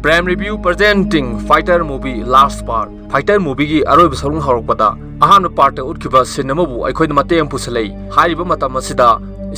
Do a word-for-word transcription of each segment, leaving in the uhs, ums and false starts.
Prime Review presenting Fighter Movie Last Part. Fighter movieꯒꯤ ꯑꯔꯣꯏꯕ ꯁꯔꯨꯛ ꯍꯧꯔꯛꯄꯗ ꯑꯍꯥꯟꯕ partꯇ ꯎꯠꯈꯤꯕ scene ꯑꯃꯕꯨ ꯑꯩꯈꯣꯏꯅ ꯃꯇꯦꯛ ꯑꯃ ꯄꯨꯁꯜꯂꯛꯏ꯫ ꯍꯥꯏꯔꯤꯕ ꯃꯇꯝ ꯑꯁꯤꯗ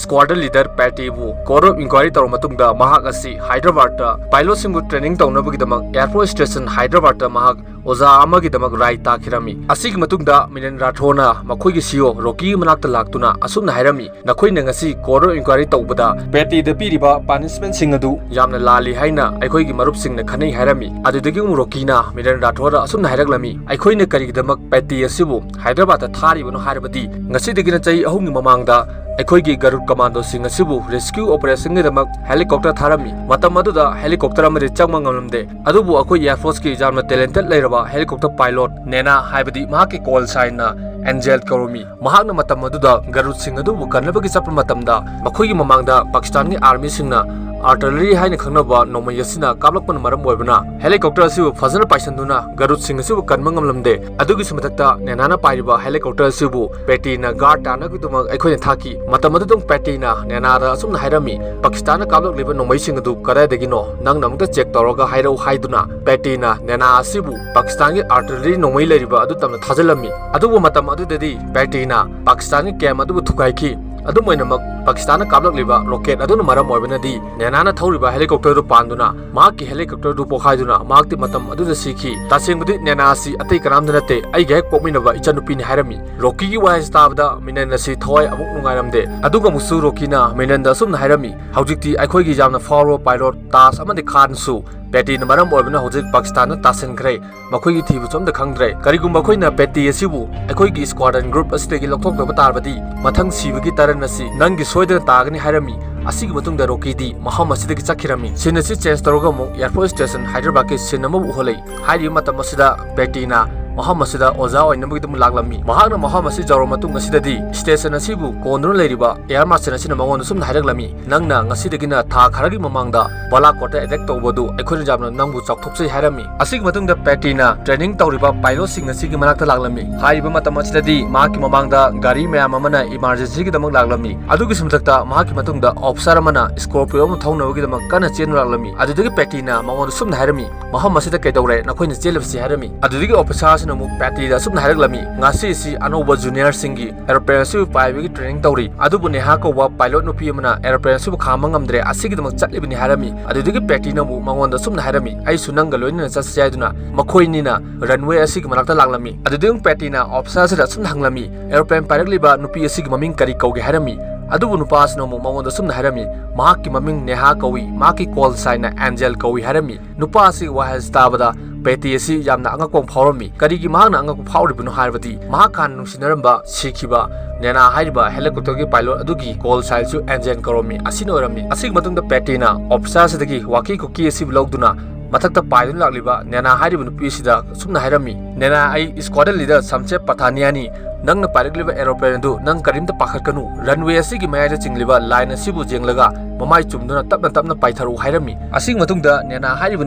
squadron leader Pattyꯕꯨ court of inquiry ꯇꯧꯔꯕ ꯃꯇꯨꯡꯗ ꯃꯍꯥꯛ ꯑꯁꯤ ꯍꯥꯏꯗ꯭ꯔꯕꯥꯗꯇ pilotꯁꯤꯡꯕꯨ training ꯇꯧꯅꯕꯒꯤꯗꯃꯛ Air Force Station ꯍꯥꯏꯗ꯭ꯔꯕꯥꯗꯇ ꯃꯍꯥꯛ ꯑꯣꯖꯥ ꯑꯃꯒꯤꯗꯃꯛ ride ꯇꯥꯈꯤꯔꯝꯃꯤ꯫ ꯑꯁꯤꯒꯤ ꯃꯇꯨꯡꯗ ꯃꯤꯅꯦꯟ ꯔꯥꯊꯣꯔꯅ ꯃꯈꯣꯏꯒꯤ CEO ꯔꯣꯀꯤꯒꯤ ꯃꯅꯥꯛꯇ ꯂꯥꯛꯇꯨꯅ ꯑꯁꯨꯝꯅ ꯍꯥꯏꯔꯝꯃꯤ, "ꯅꯈꯣꯏꯅ ꯉꯁꯤ court of inquiry ꯇꯧꯕꯗ ꯄꯦꯇꯤꯗ ꯄꯤꯔꯤꯕ punishmentꯁꯤꯡ ꯑꯗꯨ ꯌꯥꯝꯅ ꯂꯥꯜꯂꯤ ꯍꯥꯏꯅ ꯑꯩꯈꯣꯏꯒꯤ ꯃꯔꯨꯞꯁꯤꯡꯅ ꯈꯟꯅꯩ" ꯍꯥꯏꯔꯝꯃꯤ꯫ ꯑꯗꯨꯗꯒꯤ ꯑꯃꯨꯛ ꯔꯣꯀꯤꯅ ꯃꯤꯅꯦꯟ ꯔꯥꯊꯣꯔꯗ ꯑꯁꯨꯝꯅ ꯍꯥꯏꯔꯛꯂꯝꯃꯤ, "ꯑꯩꯈꯣꯏꯅ ꯀꯔꯤꯒꯤꯗꯃꯛ ꯄꯦꯇꯤ ꯑꯁꯤꯕꯨ ꯍꯥꯏꯗ꯭ꯔꯕꯥꯗꯇ ꯊꯥꯔꯤꯕꯅꯣ ꯍꯥꯏꯔꯕꯗꯤ ꯉꯁꯤꯗꯒꯤꯅ ꯆꯍꯤ ꯑꯍꯨꯝꯒꯤ ꯃꯃꯥꯡꯗ ꯑꯩꯈꯣꯏꯒꯤ ꯒꯔꯨꯗ commandoꯁꯤꯡ ꯑꯁꯤꯕꯨ rescue operationꯒꯤꯗꯃꯛ helicopter ꯊꯥꯔꯝꯃꯤ꯫ ꯃꯇꯝ ꯑꯗꯨꯗ helicopter ꯑꯃꯗꯤ ꯆꯪꯕ ꯉꯝꯂꯝꯗꯦ꯫ ꯑꯗꯨꯕꯨ ꯑꯩꯈꯣꯏ Air Forceꯀꯤ ꯌꯥꯝꯅ talented ꯂꯩꯔꯕ helicopter pilot ꯅꯦꯅꯥ ꯍꯥꯏꯕꯗꯤ ꯃꯍꯥꯛꯀꯤ call signꯅ Angel ꯀꯧꯔꯝꯃꯤ꯫ ꯃꯍꯥꯛꯅ ꯃꯇꯝ ꯑꯗꯨꯗ ꯒꯔꯨꯗꯁꯤꯡ ꯑꯗꯨꯕꯨ ꯀꯟꯅꯕꯒꯤ ꯆꯠꯄ ꯃꯇꯝꯗ ꯃꯈꯣꯏꯒꯤ ꯃꯃꯥꯡꯗ ꯄꯥꯀꯤꯁꯇꯥꯟꯒꯤ armyꯁꯤꯡꯅ artillery ꯍꯥꯏꯅ ꯈꯪꯅꯕ ꯅꯣꯡꯃꯩ ꯑꯁꯤꯅ ꯀꯥꯞꯂꯛꯄꯅ ꯃꯔꯝ ꯑꯣꯏꯕꯅ helicopter ꯑꯁꯤꯕꯨ ꯐꯖꯅ ꯄꯥꯏꯁꯟꯗꯨꯅ ꯒꯔꯨꯗꯁꯤꯡ ꯑꯁꯤꯕꯨ ꯀꯟꯕ ꯉꯝꯂꯝꯗꯦ꯫ ꯑꯗꯨꯒꯤꯁꯨ ꯃꯊꯛꯇ ꯅꯦꯅꯥꯅ ꯄꯥꯏꯔꯤꯕ helicopter ꯑꯁꯤꯕꯨ ꯄꯦꯇꯤꯅ guard ꯇꯥꯅꯕꯒꯤꯗꯃꯛ ꯑꯩꯈꯣꯏꯅ ꯊꯥꯈꯤ꯫ ꯃꯇꯝ ꯑꯗꯨꯗ ꯄꯦꯇꯤꯅ ꯅꯦꯅꯥꯗ ꯑꯁꯨꯝꯅ ꯍꯥꯏꯔꯝꯃꯤ, "ꯄꯥꯀꯤꯁꯇꯥꯟꯅ ꯀꯥꯞꯂꯛꯂꯤꯕ ꯅꯣꯡꯃꯩꯁꯤꯡ ꯑꯗꯨ ꯀꯗꯥꯏꯗꯒꯤꯅꯣ? ꯅꯪꯅ ꯑꯃꯨꯛꯇ check ꯇꯧꯔꯒ ꯍꯥꯏꯔꯛꯎ" ꯍꯥꯏꯗꯨꯅ ꯄꯦꯇꯤꯅ ꯅꯦꯅꯥ ꯑꯁꯤꯕꯨ ꯄꯥꯀꯤꯁꯇꯥꯟꯒꯤ artillery ꯅꯣꯡꯃꯩ ꯂꯩꯔꯤꯕ ꯑꯗꯨ ꯇꯝꯅ ꯊꯥꯖꯤꯜꯂꯝꯃꯤ꯫ ꯑꯗꯨꯕꯨ ꯃꯇꯝ ꯑꯗꯨꯗꯗꯤ ꯄꯦꯇꯤꯅ ꯄꯥꯀꯤꯁꯇꯥꯟꯒꯤ camp ꯑꯗꯨꯕꯨ ꯊꯨꯒꯥꯏꯈꯤ꯫ ꯑꯗꯨꯝ ꯑꯣꯏꯅꯃꯛ, ꯄꯥꯀꯤꯁꯇꯥꯟꯅ ꯀꯥꯞꯂꯛꯂꯤꯕ rocket ꯑꯗꯨꯅ ꯃꯔꯝ ꯑꯣꯏꯕꯅꯗꯤ ꯅꯦꯅꯥꯅ ꯊꯧꯔꯤꯕ helicopter ꯑꯗꯨ ꯄꯥꯟꯗꯨꯅ ꯃꯍꯥꯛꯀꯤ helicopter ꯑꯗꯨ ꯄꯣꯈꯥꯏꯗꯨꯅ ꯃꯍꯥꯛꯇꯤ ꯃꯇꯝ ꯑꯗꯨꯗ ꯁꯤꯈꯤ꯫ ꯇꯁꯦꯡꯕꯗꯤ ꯅꯦꯅꯥ ꯑꯁꯤ ꯑꯇꯩ ꯀꯅꯥꯝꯇ ꯅꯠꯇꯦ, ꯑꯩꯒꯤ ꯍꯦꯛ ꯄꯣꯛꯃꯤꯟꯅꯕ ꯏꯆꯟꯅꯨꯄꯤꯅꯤ ꯍꯥꯏꯔꯝꯃꯤ꯫ ꯔꯣꯀꯤꯒꯤ ꯋꯥꯍꯩꯁꯤ ꯇꯥꯕꯗ ꯃꯤꯅꯦꯟ ꯑꯁꯤ ꯊꯋꯥꯏ ꯑꯃꯨꯛ ꯅꯨꯡꯉꯥꯏꯔꯝꯗꯦ꯫ ꯑꯗꯨꯒ ꯑꯃꯨꯛꯁꯨ ꯔꯣꯀꯤꯅ ꯃꯤꯅꯦꯟꯗ ꯑꯁꯨꯝꯅ ꯍꯥꯏꯔꯝꯃꯤ, "ꯍꯧꯖꯤꯛꯇꯤ ꯑꯩꯈꯣꯏꯒꯤ ꯌꯥꯝꯅ ꯐꯥꯎꯔꯕ pilot ꯇꯥꯖ ꯑꯃꯗꯤ ꯈꯥꯟꯁꯨ ꯄꯦꯇꯤꯅ ꯃꯔꯝ ꯑꯣꯏꯕꯅ ꯍꯧꯖꯤꯛ ꯄꯥꯀꯤꯁꯇꯥꯟꯗ ꯇꯥꯁꯤꯟꯈ꯭ꯔꯦ꯫ ꯃꯈꯣꯏꯒꯤ ꯊꯤꯕꯁꯨ ꯑꯝꯇ ꯈꯪꯗ꯭ꯔꯦ꯫ ꯀꯔꯤꯒꯨꯝꯕ ꯑꯩꯈꯣꯏꯅ ꯄꯦꯇꯤ ꯑꯁꯤꯕꯨ ꯑꯩꯈꯣꯏꯒꯤ squadron group ꯑꯁꯤꯗꯒꯤ ꯂꯧꯊꯣꯛꯇꯕ ꯇꯥꯔꯕꯗꯤ ꯃꯊꯪ ꯁꯤꯕꯒꯤ ꯇꯔꯟ ꯑꯁꯤ ꯅꯪꯒꯤ ꯁꯣꯏꯗꯅ ꯇꯥꯒꯅꯤ" ꯍꯥꯏꯔꯝꯃꯤ꯫ ꯑꯁꯤꯒꯤ ꯃꯇꯨꯡꯗ ꯔꯣꯀꯤꯗꯤ ꯃꯐꯝ ꯑꯁꯤꯗꯒꯤ ꯆꯠꯈꯤꯔꯝꯃꯤ꯫ Scene ꯑꯁꯤ change ꯇꯧꯔꯒ ꯑꯃꯨꯛ Air Force Station ꯍꯥꯏꯗ꯭ꯔꯕꯥꯗꯀꯤ scene ꯑꯃꯕꯨ ꯎꯍꯜꯂꯛꯏ꯫ ꯍꯥꯏꯔꯤꯕ ꯃꯇꯝ ꯑꯁꯤꯗ ꯄꯦꯇꯤꯅ ꯃꯐꯝ ꯑꯁꯤꯗ ꯑꯣꯖꯥ ꯑꯣꯏꯅꯕꯒꯤꯗꯃꯛ ꯂꯥꯛꯂꯝꯃꯤ꯫ ꯃꯍꯥꯛꯅ ꯃꯐꯝ ꯑꯁꯤ ꯌꯧꯔꯕ ꯃꯇꯨꯡ ꯑꯁꯤꯗꯗꯤ station ꯑꯁꯤꯕꯨ ꯀꯣꯟꯗꯨꯅ ꯂꯩꯔꯤꯕ air marshal ꯑꯁꯤꯅ ꯃꯉꯣꯟꯗ ꯁꯨꯝꯅ ꯍꯥꯏꯔꯛꯂꯝꯃꯤ, "ꯅꯪꯅ ꯉꯁꯤꯗꯒꯤꯅ ꯊꯥ ꯈꯔꯒꯤ ꯃꯃꯥꯡꯗ ꯕꯂꯥꯀꯣꯠꯇ attack ꯇꯧꯕꯗꯨ ꯑꯩꯈꯣꯏꯅ ꯌꯥꯝꯅ ꯅꯪꯕꯨ ꯆꯥꯎꯊꯣꯛꯆꯩ" ꯍꯥꯏꯔꯝꯃꯤ꯫ ꯑꯁꯤꯒꯤ ꯃꯇꯨꯡꯗ ꯄꯦꯇꯤꯅ training ꯇꯧꯔꯤꯕ pilotꯁꯤꯡ ꯑꯁꯤꯒꯤ ꯃꯅꯥꯛꯇ ꯂꯥꯛꯂꯝꯃꯤ꯫ ꯍꯥꯏꯔꯤꯕ ꯃꯇꯝ ꯑꯁꯤꯗꯗꯤ ꯃꯍꯥꯛꯀꯤ ꯃꯃꯥꯡꯗ ꯒꯥꯔꯤ ꯃꯌꯥꯝ ꯑꯃꯅ emergencyꯒꯤꯗꯃꯛ ꯂꯥꯛꯂꯝꯃꯤ꯫ ꯑꯗꯨꯒꯤꯁꯨ ꯃꯊꯛꯇ ꯃꯍꯥꯛꯀꯤ ꯃꯇꯨꯡꯗ officer ꯑꯃꯅ Scorpio ꯑꯃ ꯊꯧꯅꯕꯒꯤꯗꯃꯛ ꯀꯟꯅ ꯆꯦꯟꯗꯨꯅ ꯂꯥꯛꯂꯝꯃꯤ꯫ ꯑꯗꯨꯗꯒꯤ ꯄꯦꯇꯤꯅ ꯃꯉꯣꯟꯗ ꯁꯨꯝꯅ ꯍꯥꯏꯔꯝꯃꯤ, "ꯃꯐꯝ ꯑꯁꯤꯗ ꯀꯩꯗꯧꯔꯦ ꯅꯈꯣꯏꯅ ꯆꯦꯜꯂꯤꯕꯁꯤ?" ꯍꯥꯏꯔꯝꯃꯤ꯫ ꯑꯗꯨꯗꯒꯤ officerꯁꯤꯅ ꯑꯃꯨꯛ ꯄꯦꯇꯤꯗ ꯑꯁꯨꯝꯅ ꯍꯥꯏꯔꯛꯂꯝꯃꯤ, "ꯉꯁꯤꯁꯤ ꯑꯅꯧꯕ juniorꯁꯤꯡꯒꯤ aeroplane ꯑꯁꯤꯕꯨ ꯄꯥꯏꯕꯒꯤ training ꯇꯧꯔꯤ, ꯑꯗꯨꯕꯨ ꯅꯦꯍꯥ ꯀꯧꯕ pilot ꯅꯨꯄꯤ ꯑꯃꯅ aeroplane ꯑꯁꯤꯕꯨ ꯈꯥꯝꯕ ꯉꯝꯗ꯭ꯔꯦ, ꯑꯁꯤꯒꯤꯗꯃꯛ ꯆꯠꯂꯤꯕꯅꯤ" ꯍꯥꯏꯔꯝꯃꯤ꯫ ꯑꯗꯨꯗꯒꯤ ꯄꯦꯇꯤꯅ ꯑꯃꯨꯛ ꯃꯉꯣꯟꯗ ꯑꯁꯨꯝꯅ ꯍꯥꯏꯔꯝꯃꯤ, "ꯑꯩꯁꯨ ꯅꯪꯒ ꯂꯣꯏꯅꯅ ꯆꯠꯁꯤ" ꯍꯥꯏꯗꯨꯅ ꯃꯈꯣꯏꯅꯤꯅ runway ꯑꯁꯤꯒꯤ ꯃꯅꯥꯛꯇ ꯂꯥꯛꯂꯝꯃꯤ꯫ ꯑꯗꯨꯗꯒꯤ ꯑꯃꯨꯛ ꯄꯦꯇꯤꯅ officerꯁꯤꯗ ꯑꯁꯨꯝꯅ ꯍꯪꯂꯝꯃꯤ, "Aeroplane ꯄꯥꯏꯔꯛꯂꯤꯕ ꯅꯨꯄꯤ ꯑꯁꯤꯒꯤ ꯃꯃꯤꯡ ꯀꯔꯤ ꯀꯧꯒꯦ?" ꯍꯥꯏꯔꯝꯃꯤ꯫ ꯑꯗꯨꯕꯨ ꯅꯨꯄꯥꯁꯤꯅ ꯑꯃꯨꯛ ꯃꯉꯣꯟꯗ ꯑꯁꯨꯝꯅ ꯍꯥꯏꯔꯝꯃꯤ, "ꯃꯍꯥꯛꯀꯤ ꯃꯃꯤꯡ ꯅꯦꯍꯥ ꯀꯧꯏ, ꯃꯍꯥꯛꯀꯤ call signꯅ Angel ꯀꯧꯏ" ꯍꯥꯏꯔꯝꯃꯤ꯫ ꯅꯨꯄꯥ ꯑꯁꯤꯒꯤ ꯋꯥꯍꯩ ꯑꯁꯤ ꯇꯥꯕꯗ ꯄꯦꯇꯤ ꯑꯁꯤ ꯌꯥꯝꯅ ꯑꯉꯛꯄ ꯑꯃ ꯐꯥꯎꯔꯝꯃꯤ꯫ ꯀꯔꯤꯒꯤ ꯃꯍꯥꯛꯅ ꯑꯉꯛꯄ ꯐꯥꯎꯔꯤꯕꯅꯣ ꯍꯥꯏꯔꯕꯗꯤ ꯃꯍꯥꯛ ꯍꯥꯟꯅ ꯅꯨꯡꯁꯤꯅꯔꯝꯕ ꯁꯤꯈꯤꯕ ꯅꯦꯅꯥ ꯍꯥꯏꯔꯤꯕ helicopterꯒꯤ pilot ꯑꯗꯨꯒꯤ call signꯁꯨ Angel ꯀꯧꯔꯝꯃꯤ꯫ ꯑꯁꯤꯅ ꯑꯣꯏꯔꯝꯃꯤ꯫ ꯑꯁꯤꯒꯤ ꯃꯇꯨꯡꯗ ꯄꯦꯇꯤꯅ officerꯁꯤꯗꯒꯤ walkie talkie ꯑꯁꯤꯕꯨ ꯂꯧꯗꯨꯅ ꯃꯊꯛꯇ ꯄꯥꯏꯗꯨꯅ ꯂꯥꯛꯂꯤꯕ ꯅꯦꯅꯥ ꯍꯥꯏꯔꯤꯕ ꯅꯨꯄꯤ ꯑꯁꯤꯗ ꯑꯁꯨꯝꯅ ꯍꯥꯏꯔꯝꯃꯤ, "ꯅꯦꯅꯥ, ꯑꯩ squadron leader ꯁꯝꯁꯦꯞ ꯄꯊꯥꯅꯤꯌꯥꯅꯤ꯫ ꯅꯪꯅ ꯄꯥꯏꯔꯛꯂꯤꯕ aeroplane ꯑꯗꯨ ꯅꯪ ꯀꯔꯤꯝꯇ ꯄꯥꯈꯠꯀꯅꯨ꯫ Runway ꯑꯁꯤꯒꯤ ꯃꯌꯥꯏꯗ ꯆꯤꯡꯂꯤꯕ line ꯑꯁꯤꯕꯨ ꯌꯦꯡꯂꯒ ꯃꯃꯥꯏ ꯆꯨꯝꯗꯨꯅ ꯇꯞꯅ ꯇꯞꯅ ꯄꯥꯏꯊꯔꯛꯎ" ꯍꯥꯏꯔꯝꯃꯤ꯫ ꯑꯁꯤꯒꯤ ꯃꯇꯨꯡꯗ ꯅꯦꯅꯥ ꯍꯥꯏꯔꯤꯕ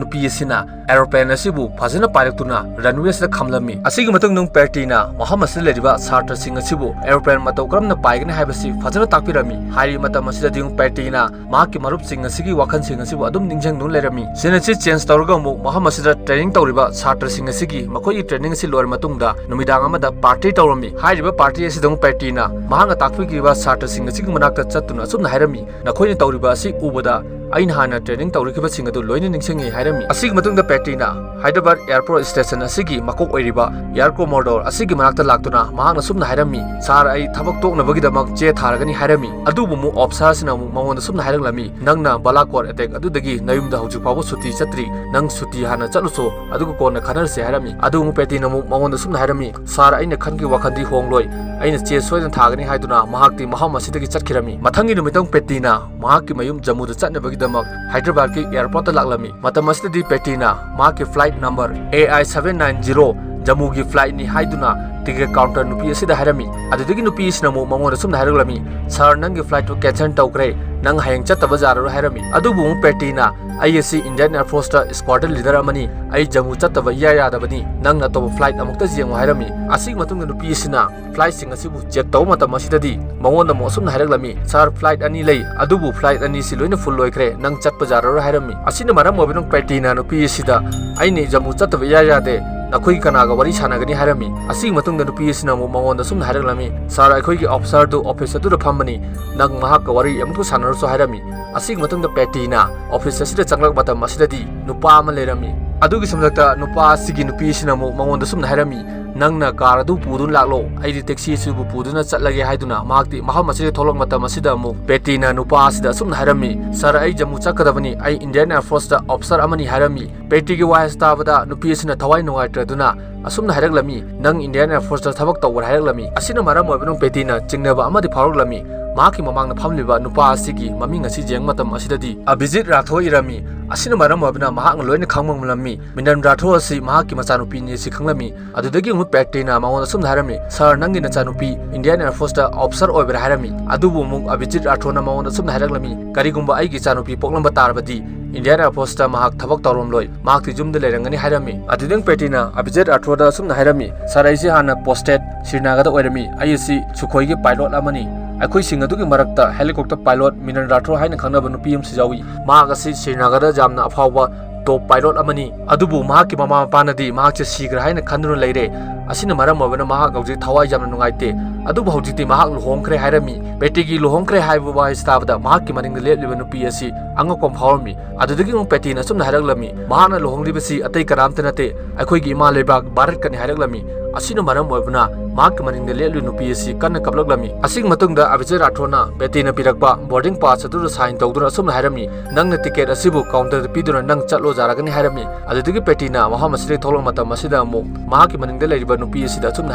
ꯅꯨꯄꯤ ꯑꯁꯤꯅ aeroplane ꯑꯁꯤꯕꯨ ꯐꯖꯅ ꯄꯥꯏꯔꯛꯇꯨꯅ runway ꯑꯁꯤꯗ ꯈꯥꯝꯂꯝꯃꯤ꯫ ꯑꯁꯤꯒꯤ ꯃꯇꯨꯡꯗ ꯄꯦꯇꯤꯅ ꯃꯐꯝ ꯑꯁꯤꯗ ꯂꯩꯔꯤꯕ ꯁꯥꯇ꯭ꯔꯁꯤꯡ ꯑꯁꯤꯕꯨ aeroplane ꯃꯇꯧ ꯀꯔꯝꯅ ꯄꯥꯏꯒꯅꯤ ꯍꯥꯏꯕꯁꯤ ꯐꯖꯅ ꯇꯥꯛꯄꯤꯔꯝꯃꯤ꯫ ꯍꯥꯏꯔꯤꯕ ꯃꯇꯝ ꯑꯁꯤꯗꯗꯤ ꯄꯦꯇꯤꯅ ꯃꯍꯥꯛꯀꯤ ꯃꯔꯨꯞꯁꯤꯡ ꯑꯁꯤꯒꯤ ꯋꯥꯈꯜꯁꯤꯡ ꯑꯁꯤꯕꯨ ꯑꯗꯨꯝ ꯅꯤꯡꯁꯤꯡꯗꯨꯅ ꯂꯩꯔꯝꯃꯤ꯫ Scene ꯑꯁꯤ change ꯇꯧꯔꯒ ꯑꯃꯨꯛ ꯃꯐꯝ ꯑꯁꯤꯗ training ꯇꯧꯔꯤꯕ ꯁꯥꯇ꯭ꯔꯁꯤꯡ ꯑꯁꯤꯒꯤ ꯃꯈꯣꯏꯒꯤ training ꯑꯁꯤ ꯂꯣꯏꯔ ꯃꯇꯨꯡꯗ ꯅꯨꯃꯤꯗꯥꯡ ꯑꯃꯗ party ꯇꯧꯔꯝꯃꯤ꯫ ꯍꯥꯏꯔꯤꯕ party ꯑꯁꯤꯗ ꯑꯃꯨꯛ ꯄꯦꯇꯤꯅ ꯃꯍꯥꯛꯅ ꯇꯥꯛꯄꯤꯈꯤꯕ ꯁꯥꯇ꯭ꯔꯁꯤꯡ ꯑꯁꯤꯒꯤ ꯃꯅꯥꯛꯇ ꯆꯠꯇꯨꯅ ꯑꯁꯨꯝꯅ ꯍꯥꯏꯔꯝꯃꯤ, "ꯅꯈꯣꯏꯅ ꯇꯧꯔꯤꯕ ꯑꯁꯤ ꯎꯕꯗ ꯑꯩꯅ ꯍꯥꯟꯅ training ꯇꯧꯔꯛꯈꯤꯕꯁꯤꯡ ꯑꯗꯨ ꯂꯣꯏꯅ ꯅꯤꯡꯁꯤꯡꯉꯤ" ꯍꯥꯏꯔꯝꯃꯤ꯫ ꯑꯁꯤꯒꯤ ꯃꯇꯨꯡꯗ ꯄꯦꯇꯤꯅ Hyderabad airport station ꯑꯁꯤꯒꯤ ꯃꯀꯣꯛ ꯑꯣꯏꯔꯤꯕ air commodore ꯑꯁꯤꯒꯤ ꯃꯅꯥꯛꯇ ꯂꯥꯛꯇꯨꯅ ꯃꯍꯥꯛꯅ ꯁꯨꯝꯅ ꯍꯥꯏꯔꯝꯃꯤ, "Sir, ꯑꯩ ꯊꯕꯛ ꯇꯣꯛꯅꯕꯒꯤꯗꯃꯛ ꯆꯦ ꯊꯥꯔꯒꯅꯤ" ꯍꯥꯏꯔꯝꯃꯤ꯫ ꯑꯗꯨꯕꯨ ꯑꯃꯨꯛ officerꯁꯤꯅ ꯑꯃꯨꯛ ꯃꯉꯣꯟꯗ ꯁꯨꯝꯅ ꯍꯥꯏꯔꯛꯂꯝꯃꯤ, "ꯅꯪꯅ ꯕꯂꯥꯀꯣꯠ attack ꯑꯗꯨꯗꯒꯤ ꯅꯌꯨꯝꯗ ꯍꯧꯖꯤꯛ ꯐꯥꯎꯕ ꯁꯨꯇꯤ ꯆꯠꯇ꯭ꯔꯤ, ꯅꯪ ꯁꯨꯇꯤ ꯍꯥꯟꯅ ꯆꯠꯂꯨꯆꯣ, ꯑꯗꯨꯒ ꯀꯣꯟꯅ ꯈꯟꯅꯔꯁꯦ" ꯍꯥꯏꯔꯝꯃꯤ꯫ ꯑꯗꯨ ꯑꯃꯨꯛ ꯄꯦꯇꯤꯅ ꯑꯃꯨꯛ ꯃꯉꯣꯟꯗ ꯁꯨꯝꯅ ꯍꯥꯏꯔꯝꯃꯤ, "Sir, ꯑꯩꯅ ꯈꯟꯈꯤꯕ ꯋꯥꯈꯜꯗꯤ ꯍꯣꯡꯂꯣꯏ, ꯑꯩꯅ ꯆꯦ ꯁꯣꯏꯗꯅ ꯊꯥꯒꯅꯤ" ꯍꯥꯏꯗꯨꯅ ꯃꯍꯥꯛꯇꯤ ꯃꯐꯝ ꯑꯁꯤꯗꯒꯤ ꯆꯠꯈꯤꯔꯝꯃꯤ꯫ ꯃꯊꯪꯒꯤ ꯅꯨꯃꯤꯠꯇ ꯄꯦꯇꯤꯅ ꯃꯍꯥꯛꯀꯤ ꯃꯌꯨꯝ ꯖꯝꯃꯨꯗ ꯆꯠꯅꯕꯒꯤꯗꯃꯛ ꯍꯥꯏꯗ꯭ꯔꯕꯥꯗꯀꯤ airportꯇ ꯂꯥꯛꯂꯝꯃꯤ꯫ ꯃꯇꯝ ꯑꯁꯤꯗꯗꯤ ꯄꯦꯇꯤꯅ ꯃꯍꯥꯛꯀꯤ flight number A I seven nine zero ꯖꯝꯃꯨꯒꯤ flightꯅꯤ ꯍꯥꯏꯗꯨꯅ ꯇꯤꯀꯦꯠ ꯀꯥꯎꯟꯇꯔ ꯅꯨꯄꯤ ꯑꯁꯤꯗ ꯍꯥꯏꯔꯝꯃꯤ꯫ ꯑꯗꯨꯗꯒꯤ ꯅꯨꯄꯤ ꯑꯁꯤꯅ ꯑꯃꯨꯛ ꯃꯉꯣꯟꯗ ꯁꯨꯝꯅ ꯍꯥꯏꯔꯛꯂꯝꯃꯤ, "ꯁꯥꯔ, ꯅꯪꯒꯤ flightꯇꯨ cancel ꯇꯧꯈ꯭ꯔꯦ, ꯅꯪ ꯍꯌꯦꯡ ꯆꯠꯇꯕ ꯌꯥꯔꯔꯣꯏ" ꯍꯥꯏꯔꯝꯃꯤ꯫ ꯑꯗꯨꯕꯨ ꯑꯃꯨꯛ ꯄꯦꯇꯤꯅ, "ꯑꯩ ꯑꯁꯤ Indian Air Forceꯇ squadron leader ꯑꯃꯅꯤ, ꯑꯩ ꯖꯝꯃꯨ ꯆꯠꯇꯕ ꯏꯌꯥ ꯌꯥꯗꯕꯅꯤ, ꯅꯪꯅ ꯑꯇꯣꯞꯄ flight ꯑꯃꯨꯛꯇ ꯌꯦꯡꯉꯨ" ꯍꯥꯏꯔꯝꯃꯤ꯫ ꯑꯁꯤꯒꯤ ꯃꯇꯨꯡꯗ ꯅꯨꯄꯤ ꯑꯁꯤꯅ flightꯁꯤꯡ ꯑꯁꯤꯕꯨ check ꯇꯧꯕ ꯃꯇꯝ ꯑꯁꯤꯗꯗꯤ ꯃꯉꯣꯟꯗ ꯑꯃꯨꯛ ꯑꯁꯨꯝꯅ ꯍꯥꯏꯔꯛꯂꯝꯃꯤ, "ꯁꯥꯔ, flight ꯑꯅꯤ ꯂꯩ, ꯑꯗꯨꯕꯨ flight ꯑꯅꯤꯁꯤ ꯂꯣꯏꯅ full ꯑꯣꯏꯈ꯭ꯔꯦ, ꯅꯪ ꯆꯠꯄ ꯌꯥꯔꯔꯣꯏ" ꯍꯥꯏꯔꯝꯃꯤ꯫ ꯑꯁꯤꯅ ꯃꯔꯝ ꯑꯣꯏꯕꯅ ꯄꯦꯇꯤꯅ ꯅꯨꯄꯤ ꯑꯁꯤꯗ, "ꯑꯩꯅ ꯖꯝꯃꯨ ꯆꯠꯇꯕ ꯏꯌꯥ ꯌꯥꯗꯦ, ꯅꯈꯣꯏꯒꯤ ꯀꯅꯥꯒ ꯋꯥꯔꯤ ꯁꯥꯟꯅꯒꯅꯤ?" ꯍꯥꯏꯔꯝꯃꯤ꯫ ꯑꯁꯤꯒꯤ ꯃꯇꯨꯡꯗ ꯅꯨꯄꯤ ꯑꯁꯤꯅ ꯑꯃꯨꯛ ꯃꯉꯣꯟꯗ ꯑꯁꯨꯝꯅ ꯍꯥꯏꯔꯛꯂꯝꯃꯤ, "ꯁꯥꯔ, ꯑꯩꯈꯣꯏꯒꯤ officerꯗꯨ office ꯑꯗꯨꯗ ꯐꯝꯕꯅꯤ, ꯅꯪ ꯃꯍꯥꯛꯀ ꯋꯥꯔꯤ ꯑꯃꯨꯛꯇ ꯁꯥꯟꯅꯔꯁꯨ" ꯍꯥꯏꯔꯝꯃꯤ꯫ ꯑꯁꯤꯒꯤ ꯃꯇꯨꯡꯗ ꯄꯦꯇꯤꯅ office ꯑꯁꯤꯗ ꯆꯪꯂꯛꯄ ꯃꯇꯝ ꯑꯁꯤꯗꯗꯤ ꯅꯨꯄꯥ ꯑꯃ ꯂꯩꯔꯝꯃꯤ꯫ ꯑꯗꯨꯒꯤ ꯁꯝꯂꯛꯇ ꯅꯨꯄꯥ ꯑꯁꯤꯒꯤ ꯅꯨꯄꯤ ꯑꯁꯤꯅ ꯑꯃꯨꯛ ꯃꯉꯣꯟꯗ ꯁꯨꯝꯅ ꯍꯥꯏꯔꯝꯃꯤ, "ꯅꯪꯅ car ꯑꯗꯨ ꯄꯨꯗꯨꯅ ꯂꯥꯛꯂꯣ, ꯑꯩꯗꯤ taxi ꯑꯁꯤꯕꯨ ꯄꯨꯗꯨꯅ ꯆꯠꯂꯒꯦ" ꯍꯥꯏꯗꯨꯅ ꯃꯍꯥꯛꯇꯤ ꯃꯐꯝ ꯑꯁꯤꯗ ꯊꯣꯛꯂꯛꯄ ꯃꯇꯝ ꯑꯁꯤꯗ ꯑꯃꯨꯛ ꯄꯦꯇꯤꯅ ꯅꯨꯄꯥ ꯑꯁꯤꯗ ꯑꯁꯨꯝꯅ ꯍꯥꯏꯔꯝꯃꯤ, "ꯁꯥꯔ, ꯑꯩ ꯖꯝꯃꯨ ꯆꯠꯀꯗꯕꯅꯤ, ꯑꯩ Indian Air Forceꯇ officer ꯑꯃꯅꯤ" ꯍꯥꯏꯔꯝꯃꯤ꯫ ꯄꯦꯇꯤꯒꯤ ꯋꯥꯍꯩ ꯑꯁꯤ ꯇꯥꯕꯗ ꯅꯨꯄꯤ ꯑꯁꯤꯅ ꯊꯋꯥꯏ ꯅꯨꯡꯉꯥꯏꯇ꯭ꯔꯗꯨꯅ ꯑꯁꯨꯝꯅ ꯍꯥꯏꯔꯛꯂꯝꯃꯤ, "ꯅꯪ Indian Air Forceꯇ ꯊꯕꯛ ꯇꯧꯕ꯭ꯔꯥ?" ꯍꯥꯏꯔꯛꯂꯝꯃꯤ꯫ ꯑꯁꯤꯅ ꯃꯔꯝ ꯑꯣꯏꯕꯅ ꯄꯦꯇꯤꯅ ꯆꯤꯡꯅꯕ ꯑꯃꯗꯤ ꯐꯥꯎꯔꯛꯂꯝꯃꯤ꯫ ꯃꯍꯥꯛꯀꯤ ꯃꯃꯥꯡꯗ ꯐꯝꯂꯤꯕ ꯅꯨꯄꯥ ꯑꯁꯤꯒꯤ ꯃꯃꯤꯡ ꯑꯁꯤ ꯌꯦꯡꯕ ꯃꯇꯝ ꯑꯁꯤꯗꯗꯤ ꯑꯚꯤꯖꯤꯠ ꯔꯥꯊꯣ ꯏꯔꯝꯃꯤ꯫ ꯑꯁꯤꯅ ꯃꯔꯝ ꯑꯣꯏꯕꯅ ꯃꯍꯥꯛꯅ ꯂꯣꯏꯅ ꯈꯪꯕ ꯉꯝꯂꯝꯃꯤ꯫ ꯃꯤꯅꯟ ꯔꯥꯊꯣ ꯑꯁꯤ ꯃꯍꯥꯛꯀꯤ ꯃꯆꯥꯅꯨꯄꯤꯅꯤ ꯑꯁꯤ ꯈꯪꯂꯝꯃꯤ꯫ ꯑꯗꯨꯗꯒꯤ ꯑꯃꯨꯛ ꯄꯦꯇꯤꯅ ꯃꯉꯣꯟꯗ ꯑꯁꯨꯝꯅ ꯍꯥꯏꯔꯝꯃꯤ, "ꯁꯥꯔ, ꯅꯪꯒꯤ ꯅꯆꯥꯅꯨꯄꯤ Indian Air Forceꯇ officer ꯑꯣꯏꯕ꯭ꯔꯥ?" ꯍꯥꯏꯔꯝꯃꯤ꯫ ꯑꯗꯨꯕꯨ ꯑꯃꯨꯛ ꯑꯚꯤꯖꯤꯠ ꯔꯥꯊꯣꯔꯅ ꯃꯉꯣꯟꯗ ꯑꯁꯨꯝꯅ ꯍꯥꯏꯔꯛꯂꯝꯃꯤ, "ꯀꯔꯤꯒꯨꯝꯕ ꯑꯩꯒꯤ ꯏꯆꯥꯅꯨꯄꯤ ꯄꯣꯛꯂꯝꯕ ꯇꯥꯔꯕꯗꯤ Indian Air Forceꯇ ꯃꯍꯥꯛ ꯊꯕꯛ ꯇꯧꯔꯝꯂꯣꯏ, ꯃꯍꯥꯛꯇꯤ ꯌꯨꯝꯗ ꯂꯩꯔꯝꯒꯅꯤ" ꯍꯥꯏꯔꯝꯃꯤ꯫ ꯑꯗꯨꯗꯒꯤ ꯄꯦꯇꯤꯅ ꯑꯚꯤꯖꯤꯠ ꯔꯥꯊꯣꯔꯗ ꯑꯁꯨꯝꯅ ꯍꯥꯏꯔꯝꯃꯤ, "ꯁꯥꯔ, ꯑꯩꯁꯤ ꯍꯥꯟꯅ posted ꯁ꯭ꯔꯤꯅꯒꯔꯗ ꯑꯣꯏꯔꯝꯃꯤ, ꯑꯩ ꯑꯁꯤ ꯁꯨꯈꯣꯏꯒꯤ pilot ꯑꯃꯅꯤ꯫ ꯑꯩꯈꯣꯏꯁꯤꯡ ꯑꯗꯨꯒꯤ ꯃꯔꯛꯇ helicopter pilot ꯃꯤꯅꯟ ꯔꯥꯊꯣꯔ ꯍꯥꯏꯅ ꯈꯪꯅꯕ ꯅꯨꯄꯤ ꯑꯃꯁꯨ ꯌꯥꯎꯏ꯫ ꯃꯍꯥꯛ ꯑꯁꯤ ꯁ꯭ꯔꯤꯅꯒꯔꯗ ꯌꯥꯝꯅ ꯑꯐꯥꯎꯕ top pilot ꯑꯃꯅꯤ꯫ ꯑꯗꯨꯕꯨ ꯃꯍꯥꯛꯀꯤ ꯃꯃꯥ ꯃꯄꯥꯅꯗꯤ ꯃꯍꯥꯛꯁꯦ ꯁꯤꯈ꯭ꯔꯦ ꯍꯥꯏꯅ ꯈꯟꯗꯨꯅ ꯂꯩꯔꯦ꯫ ꯑꯁꯤꯅ ꯃꯔꯝ ꯑꯣꯏꯕꯅ ꯃꯍꯥꯛ ꯍꯧꯖꯤꯛ ꯊꯋꯥꯏ ꯌꯥꯝꯅ ꯅꯨꯡꯉꯥꯏꯇꯦ꯫ ꯑꯗꯨꯕꯨ ꯍꯧꯖꯤꯛꯇꯤ ꯃꯍꯥꯛ ꯂꯨꯍꯣꯡꯈ꯭ꯔꯦ" ꯍꯥꯏꯔꯝꯃꯤ꯫ ꯄꯦꯇꯤꯒꯤ "ꯂꯨꯍꯣꯡꯈ꯭ꯔꯦ" ꯍꯥꯏꯕ ꯋꯥꯍꯩꯁꯤ ꯇꯥꯕꯗ ꯃꯍꯥꯛꯀꯤ ꯃꯅꯤꯡꯗ ꯂꯦꯞꯂꯤꯕ ꯅꯨꯄꯤ ꯑꯁꯤ ꯑꯉꯛꯄ ꯑꯃ ꯐꯥꯎꯔꯝꯃꯤ꯫ ꯑꯗꯨꯗꯒꯤ ꯑꯃꯨꯛ ꯄꯦꯇꯤꯅ ꯑꯁꯨꯝꯅ ꯍꯥꯏꯔꯛꯂꯝꯃꯤ, "ꯃꯍꯥꯛꯅ ꯂꯨꯍꯣꯡꯂꯤꯕꯁꯤ ꯑꯇꯩ ꯀꯅꯥꯝꯇ ꯅꯠꯇꯦ, ꯑꯩꯈꯣꯏꯒꯤ ꯏꯃꯥ ꯂꯩꯕꯥꯛ ꯚꯥꯔꯠꯀꯅꯤ" ꯍꯥꯏꯔꯛꯂꯝꯃꯤ꯫ ꯑꯁꯤꯅ ꯃꯔꯝ ꯑꯣꯏꯕꯅ ꯃꯍꯥꯛꯀꯤ ꯃꯅꯤꯡꯗ ꯂꯦꯞꯂꯤꯕ ꯅꯨꯄꯤ ꯑꯁꯤ ꯀꯟꯅ ꯀꯞꯂꯛꯂꯝꯃꯤ꯫ ꯑꯁꯤꯒꯤ ꯃꯇꯨꯡꯗ ꯑꯚꯤꯖꯤꯠ ꯔꯥꯊꯣꯔꯅ ꯄꯦꯇꯤꯅ ꯄꯤꯔꯛꯄ boarding pass ꯑꯗꯨꯗ sign ꯇꯧꯗꯨꯅ ꯑꯁꯨꯝꯅ ꯍꯥꯏꯔꯝꯃꯤ, "ꯅꯪꯅ ticket ꯑꯁꯤꯕꯨ counterꯗ ꯄꯤꯗꯨꯅ ꯅꯪ ꯆꯠꯂꯣ ꯌꯥꯔꯒꯅꯤ" ꯍꯥꯏꯔꯝꯃꯤ꯫ ꯑꯗꯨꯗꯒꯤ ꯄꯦꯇꯤꯅ ꯃꯐꯝ ꯑꯁꯤꯗꯒꯤ ꯊꯣꯛꯂꯛꯄ ꯃꯇꯝ ꯑꯁꯤꯗ ꯑꯃꯨꯛ ꯃꯍꯥꯛꯀꯤ ꯃꯅꯤꯡꯗ ꯂꯩꯔꯤꯕ ꯅꯨꯄꯤ ꯑꯁꯤꯗ ꯑꯁꯨꯝꯅ